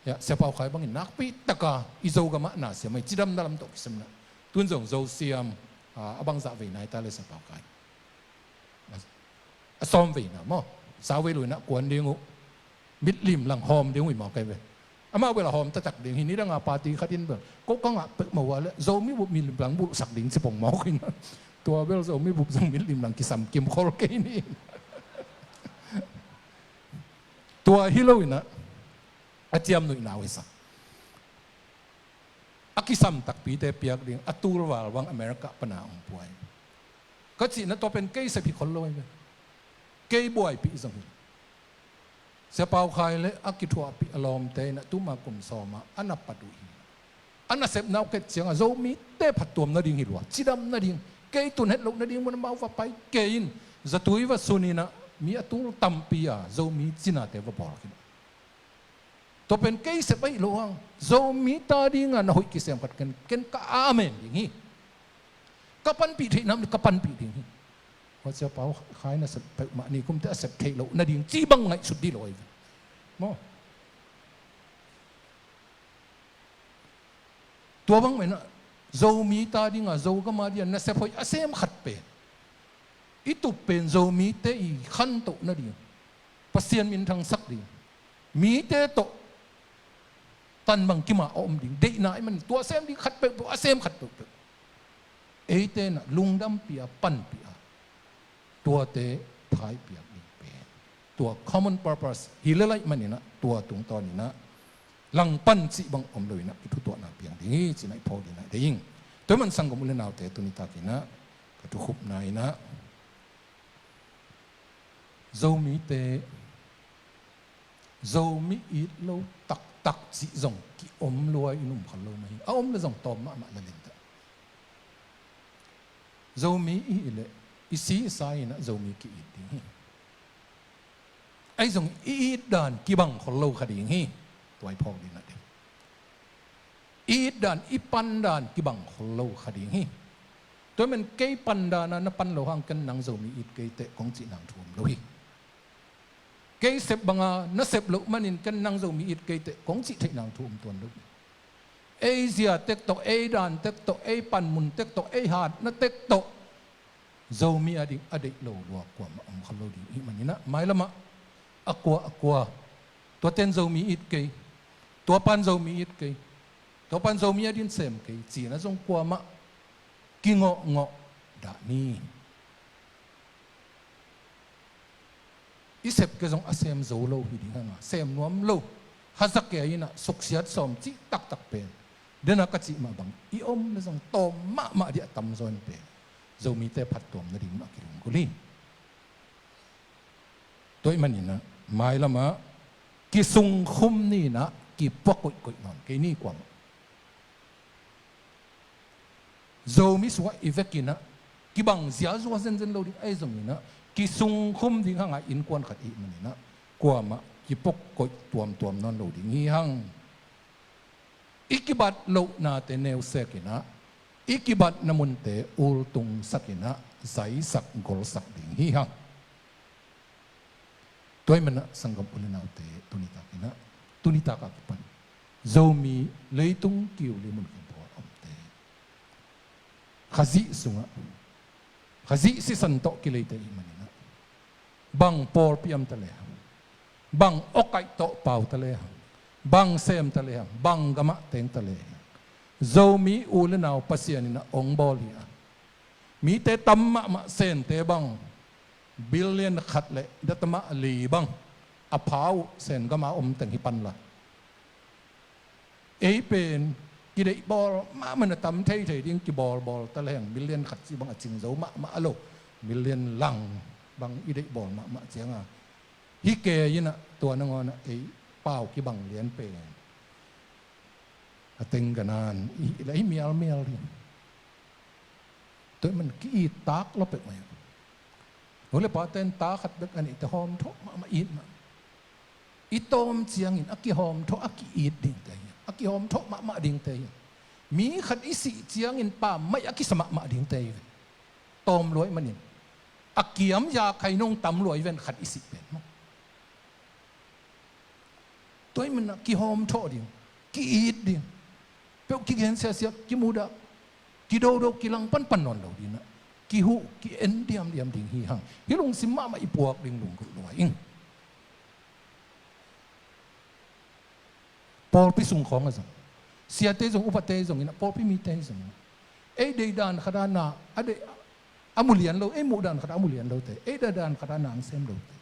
ya, Sia Pau Khai bangin nakpi taka i Zogam ah na siam ahi, cidamna lam tawh kisem in ah. Tun zong Zo siam a, a bangzah vei nai ta leh Sia Pau Khai a sawm vei na maw, sau vei lo in ah kuan ding uh, mitlim lang hawm ding uh hi mawk ahi ve. Amau bel a hawm taktak ding hi, nidang a party khat in bel ko ka ngah peuhmah uh a leh Zomi bup mitlim lang bulhsak ding ci pong mawk hi in ah. Tua bel Zomi bup zong mitlim lang kisam kim khol kei ni. Tua hi lo in ah a ciamnuihna uh hi sa. A kisam takpite piak ding a tulval bang America pana hong pua hi. Ka cihna tua pen kei sep hi khol lo ahi ve. Kei buaipih zong hi. Sia Pau Khai le a kithuahpih a lawmte in ah tuma kum sawm a a na pat uh hi. A nasepna uh ket ciangah Zomite phattuam nading hi lua, cidam nading, kei tun het loh nading mun amau va pai kei in, zatui va sun in ah mi a tul tampi a Zomi cinate va bawl khin. Tua pen kei sep ahi lo hang, Zomi ta dinga na hoih kisem khat ken, ken ka amen ding hi. Ka panpih theih nam ka panpih ding hi. Hua Sia Pau Khai na sep peuhmah ni kumte a sep theih loh nading ci bang ngaihsut dih lo ahi ve maw. Tua bang mah in ah Zomi ta dinga, Zogam a dinga nasep hoih a sem khat pen, i tup pen Zomite i khantoh nading, Pasian minthangsak ding, mite tawh tan bang kim a om ding deihna ahih manin tua sem ding khat peuhpeuh, a sem khat peuhpeuh eite in ah lungdampih a, panpih a, tuate thaipiak ding pen tua common purpose hi lel ahih manin ah tua tungtawn in ah langpan cih bang om lo in ah kithutuahna piang ding hi ci-in ah i phawk dingin ah dei ing. Tua ahih man sanggam u le naute, tuni takin ah ka thukhupna in ah Zomite, Zomi it lo taktak cih zong ki-om lua in um kha lo mah hi. A om leh zong tawm mahmah lel inteh. Zomi i hih leh i si i sa in ah Zomi ki-it ding hi. Ahi zong i it dan kibang khol lo kha ding hi. Tua i phawk dingin ah dei. I it dan, i pan dan kibang khol lo kha ding hi. Tua ahih man kei pan dan a na pan loh hang ken nang Zomi it kei teh kong cih nang thu om lo hi. Kei sep banga na sep loh manin ken nang Zomi it kei teh kong cih theih nang thu om tuan lo hi. Ei zia tek tawh, ei dan tek tawh, ei panmun tek tawh, ei hatna tek tawh Zomi a ding a deih lo lua kuamah om kha lo ding ahih manin ah mailamah a kua a kua, tua ten Zomi it kei, tua pan Zomi it kei, tua pan Zomi a din sem kei ci-in ah zong kuamah kingawhngawh dah ni. I sep kei zong a sem zo lo hi ding hang a, sem nuam lo, haza kei in ah suksiat sawm cih taktak pen den a ka cih mah bang i om leh zong tawm mahmah ding a tamzaw in pen Zomite phattuam nading mah kilunggulh hi. Tua ahih manin ah mailamah kisungkhum ni in ah kipua koihkoih nawn kei ni kuamah. Zomi sungah i vekin ah kibang ziazua zenzen lo ding ahi zongin ah, kisungkhum ding hang a innkuan khat i hih manin ah, kuamah kipok koih tuamtuam nawn lo ding hi hang. I kibat lohnate neusekin ah, i kibatna munte ultungsakin ah, zaisak golsak ding hi hang. Tua ahih manin ah sanggam u le naute, tuni takin ah, tuni tak a kipan Zomi leitung kiu li mun kim pawl a omte, Khazih sungah, Khazih sisan tawh kileite i hih manin ah, bang pawlpi a om ta lehang, bang awkaih tawh pau ta lehang, bang sem ta lehang, bang gamah teng ta lehang, Zomi u le nau Pasian in ah hong bawl hi a, mite tam mahmah, Sente bang billion khat le datama li bang a pha uh Sen gam a om teng hi pan la. Ei pen kideih bawl mahmah, na tam theithei ding, kibawlbawl ta lehang, million khat cih bang a cing zo mahmah a lo, million lang bang i deih bawl mahmah ciang a, hi kei in ah, tua nangawn ah ei pau kibang lian pen a teng ganan i hih leh hi mialmial ding. Tua ahih manin ki-it tak lua peuhmah hi. Nu le pate'n ta khat bek a neihte hawmthawh mahmah, it mahmah. I tawm ciangin a kihawmthawh, a ki-it dingte hi. A kihawmthawh mahmah dingte hi. Mi khat i sih ciangin pammaih a kisa mahmah dingte hi ve. Tawm lua ahih manin, a kiam ya khai nong tam lua hi ven, khat i sih pen maw. Tua ahih manin ah kihawmthawh ding, ki-it ding, peuh kigen siasia, kimudah, kidodo, kilang panpan nawn lo ding ah, kihuh ki-en diamdiam ding hi hang. Hih lungsim mahmah i puak ding lunggulh lua ing. Pawlpi sung khawng ah zong, siate zong, upate zong in ah, pawlpi mite zong in ah, ei deihdan khat a na, a deih, a mu lian lo, ei muhdan khat a mu lian lote, ei deihdan khat a na hong sem lote,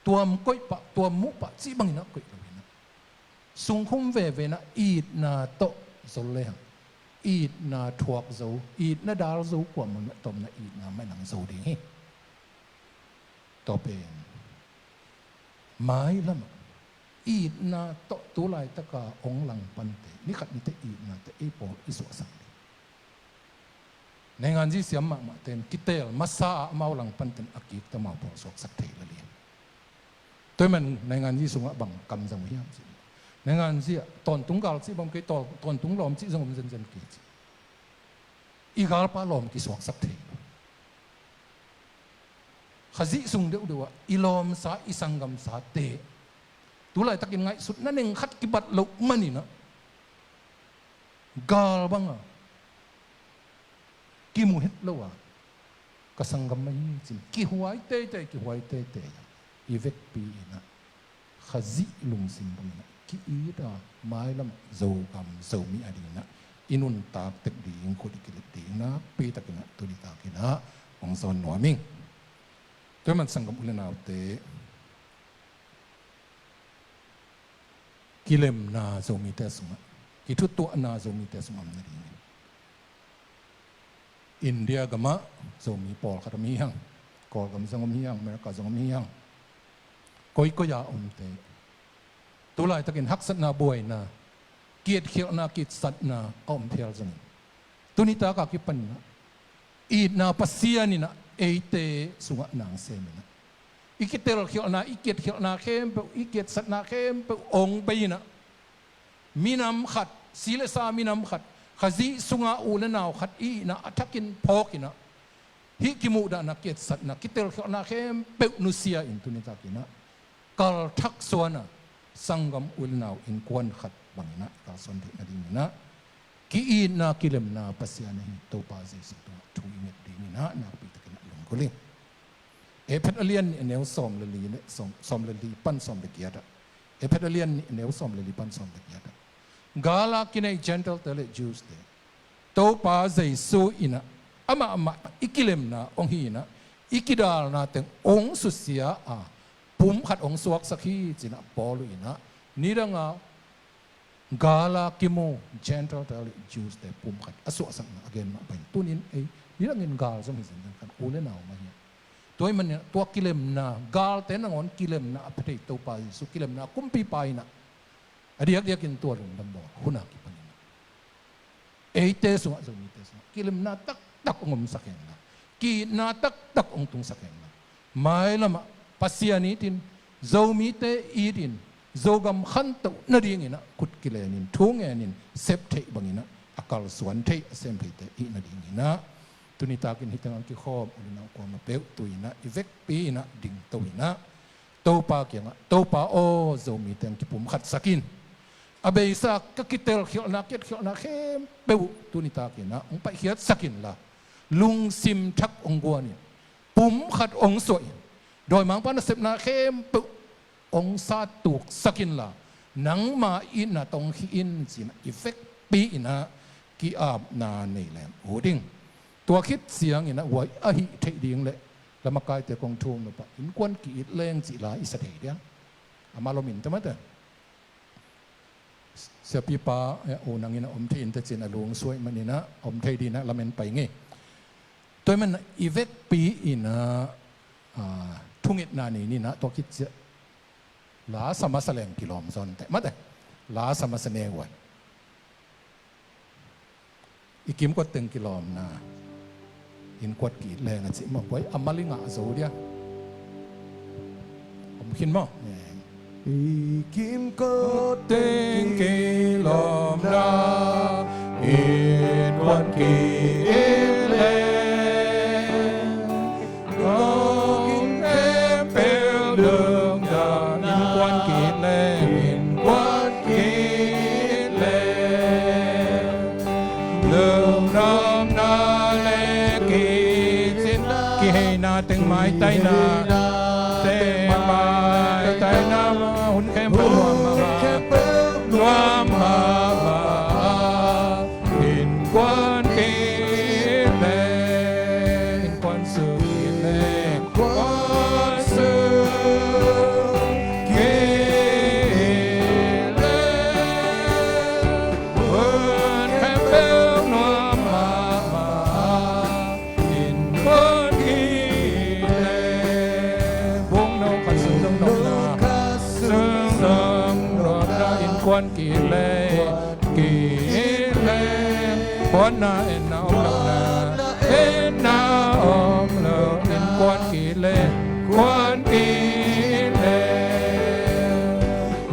tuam koih pah, tuam muh pah cih bangin ah koih lo in ah, sungkhum veve in ah itna tawh zol lehang, itna thuak zo, itna dal zo, kuamah mah tawm in ah itna mah in hong zo ding hi. Tua pen mailam ah itna tawh tu laitaka hong langpante, ni khat ni teh itnate ei pawl i suahsak ding. Nainganzi siam mahmahte in kiteel masa a amau langpanten a kikte amau pawl suaksak thei lel hi. Tua ahih manin nainganzi sungah bang kam zang uh hiam cih leh, nainganzi ah tawntung gal cih bang kei, tawn-, tawntung lawm cih zong om zenzen kei ci. I galpa lawm kisuaksak thei lo. Khazih sung deuhdeuh ah i lawmsa, i sanggamsate tu laitakin ngaihsutna neng khat kibat loh manin ah, gal banga kimu het lo a, ka sanggam mah hi ci-in kihuai teitei, kihuai teitei a, i vekpi in ah Khazih lungsim bangin ah ki-it a, mailam ah Zogam Zomi a dingin ah i nuntak tek ding, khut i kilep ding nakpi takin ah tuni takin ah hong zawn nuam ing. Tua ahih manin sanggam u le naute, kilemna Zomite sungah, kithutuahna Zomite sungah om nadingin, India gamah Zomi pawlkhat om hi hang, Kawlgam zong om hi hang, America zong om hi hang, koikoi a omte, tu laitakin haksatna, buaina, kietkhialhna, kietsatna a om phial zongin, tuni taka kipanin ah itna Pasian in ah eite sungah na hong sem in ah, i kitelkhialhna, i kietkhialhna khempeuh, i kietsatna khempeuh hong bei in ah, minam khat, si le sa minam khat, Khazih sunga u le nau khat i hihna a thakin phawk in ah, hih kimuhdahna, kietsatna, kitelkhialhna khempeuh nusia in tuni takin ah kalthak suan a, sanggam u le nau innkuan khat bangin ah kalsuan theih nadingin ah, ki-itna, kilemna Pasian ahi Topa Jesuh tungah thu i nget dingin ah nakpi takin ah lunggulh ing. Efesa a lian nih, a neu sawm le li le sawm, sawm le li pan sawm le giat ah. Efesa a lian nih, a neu sawm le li pan sawm le giat ah, gal a kinei Gentile-te le Jews-te, Topa Jesuh in ah amah mah i kilemna hong hi in ah, i kidalna teng hong susia a, pumkhat hong suaksak hi ci-in ah Paul in ah, nidang a gal a kimu Gentile-te le Jews-te pumkhat a suahsakna a gen mah bangin, tuni-in ei nidangin gal zong hi zenzen kha, u le nau mah hi a. Tua ahih manin tua kilemna, galte nangawn kilemna a pia thei Topa Jesuh, kilemna a kumpipa in ah, a diakdiakin tua lungdam bawl hun a kipanin ah, eite sungah, Zomite sungah kilemna taktak taktak hong omsak hen la, ki-itna taktak hong tungsak hen la, mailamah Pasian itin, Zomite itin, Zogam khantoh nadinginah khut kilenin, thu ngenin, sep theih banginah a kalsuan theih a sem theihte ihih nadinginah, tuni takin hih tengah kikhawm u le nau kuamah peuh tu-inah i vekpi inah dingto inah Topa kiangah, Topa aw, Zomite hong kipumkhatsak in. A beisa ka kitelkhialhna, kiatkhialhna khempeuh uh tuni takinah hong paihkhiatsak inla, lungsim thak hong guan in, pumkhat hong suah in, dawimangpa nasepna khempeuh hong sattuksak inla, nangma itna tawh hong khih in ci-inah i vekpi inah ki-apna nei leng uh ding. Tua khit cianginah huai ahih theih ding le lamakaite kong thum nopah innkuan ki-it leng cih la i sa thei diam? Amah lomin ta mate. Siapipa, eh, u nangin a om thei in tecin a lungsuai maninah a om thei dinah lamen pai ngei. Tua i manah i vekpi inah, ah, thungetna nei ninah tua khit ciah lasa masa leng kilawm zaw inteh mate. Lasa masa ne huai. I kimkot teng kilawmna, innkuan ki-it leng a cih mah huai a mal i ngah zo dia. Om khin maw? I kimkot teng kilawmna, innkuan ki-it leng. Kong khempeuh lungdam, innkuan ki-it leng, innkuan ki-it leng. Lungdamna le kicin, kiheina teng maitaina teng maitaina, hun khempeuh nuam mahmah, nuam mahmah. Innkuan ki-it leng, innkuan sung ki-it leng, innkuan sung ki-it leng, hun khempeuh nuam mahmah. Innkuan ki-it leng, bungno khat sung zong nopna, sung zong nopna, innkuan ki-it leng. Ki-it leng, puanna enna om lohna, enna om loh, innkuan ki-it leng, kuan ki-it leng.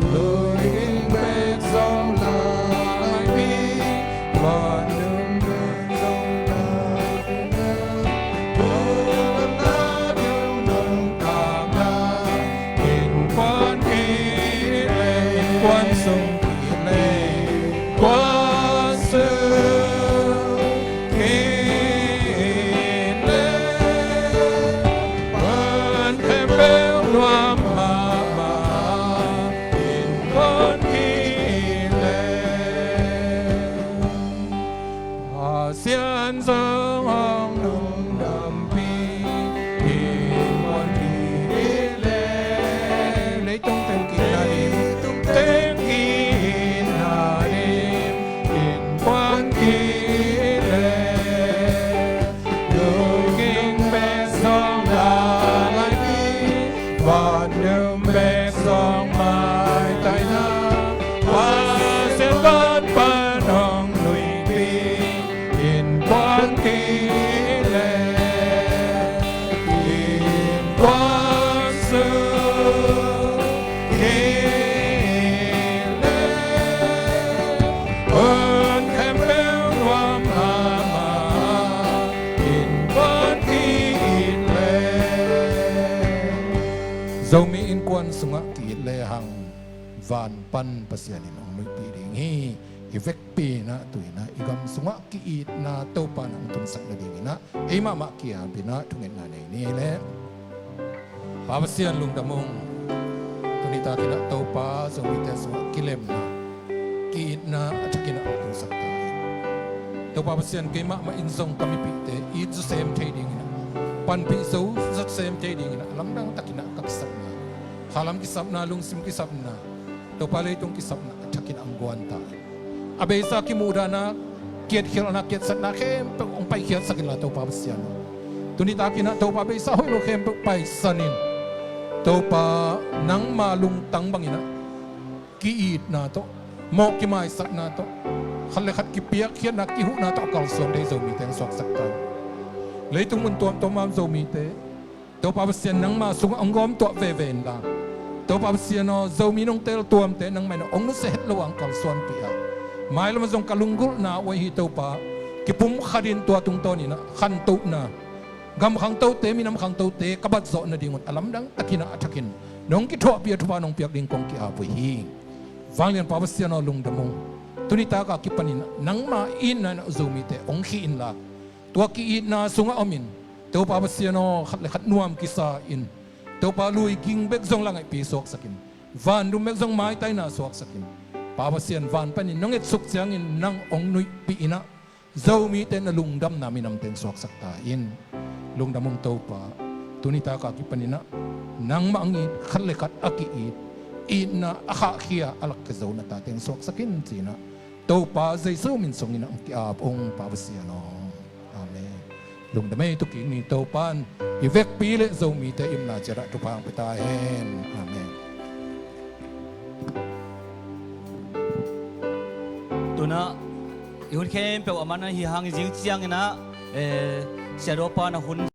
Lui ging bek zong lai mi, van nung bek zong lai mi. Innkuan ki-it leng, innkuan sung ki-it leng, innkuan sung ki-it leng, hun khempeuh nuam mahmah, innkuan ki-it leng. Pasian zong hong lungdampih, innkuan ki-it leng. Leitung teng ki-itna dim, leitung teng ki-itna dim, innkuan ki-it leng. Lui ging bek zong lai mi, van nung bek zong maitaina, Pasian van pan hong nuihpih, innkuan ki-it leng, innkuan sung ki-it leng, hun khempeuh nuam mahmah, innkuan ki-it leng. Zomi innkuan sungah ki-it lehang, van pan Pasian in hong nuihpih ding hi. I vekpi inah tu-inah i gam sungah ki-itna Topa in hong tunsak nadinginah ei mahmah ki-ap inah thungetna nei ni leh. Pa Pasian lungdam ung. Tuni takinah Topa Zomite sungah kilemna, ki-itna a thakinah hong tungsak ta hi. Topa Pasian, kei mahmah in zong ka mipihte it zawsem thei dinginah, panpih zawsem thei dinginah lamdang takinah ka kisapna, khalam kisapna, lungsim kisapna, Topa leitung kisapna a thakinah hong guan ta hi. A beisa kimuhdahna, kiatkhialhna, kiatsatna khempeuh hong paikhiatsak inla Topa Pasian aw. Tuni takinah Topa beisa hoih lo khempeuh paisan in, Topa nangma lungtang banginah ki-itna tawh, mawh kimaisakna tawh, khat le khat kipiakkhiatna, kihuhna tawh a kalsuan thei Zomite hong suaksak ta in. Leitung mun tuamtuam a om Zomite, Topa Pasian, nangma sungah hong gawm tuah veve inla, Topa Pasian aw, Zomi nong teltuamte nangmah in hong nusia het lo a hong kalsuanpih a, mailam ah zong ka lunggulhna uh ahi hi Topa, kipumkhat in tua tungtawnin ah khantohna, gam khangtote, minam khangtote ka batzawh nadingun a lamdang takin ah a thakin nong kithuahpih a, thupha nong piak ding kong ki-ap uh hi. Vanglianpa Pasian aw, lungdam ung. Tuni taka kipanin ah nangma itna in ah Zomite hong khih inla, tua ki-itna sungah omin, Topa Pasian aw, khat le khat nuam kisa in, Topa, lui ging bek zong la ngaihpi suaksak in, van dum bek zong maitaina suaksak in, Pa Pasian, van panin nong etsuk ciangin nang hong nuihpih in ah, Zomite na lungdamna minam teng suaksak ta in. Lungdam ung Topa. Tuni taka kipanin ah nangmah hong it, khat le khat a ki-it, itna a khahkhia a lakkhia zo na ta teng suaksak in ci-in ah, Topa Jesu min sungin ah hong ki-ap ung, Pa Pasian aw. Amen. Lungdam ei. Tukik ni Topan i vekpi le Zomite i omna ciat ah thupha hong pia ta hen. Amen. Tuna i hun khempeuh a man ahi hangin zing ciangin ah, eh, Sia Dawpa na hun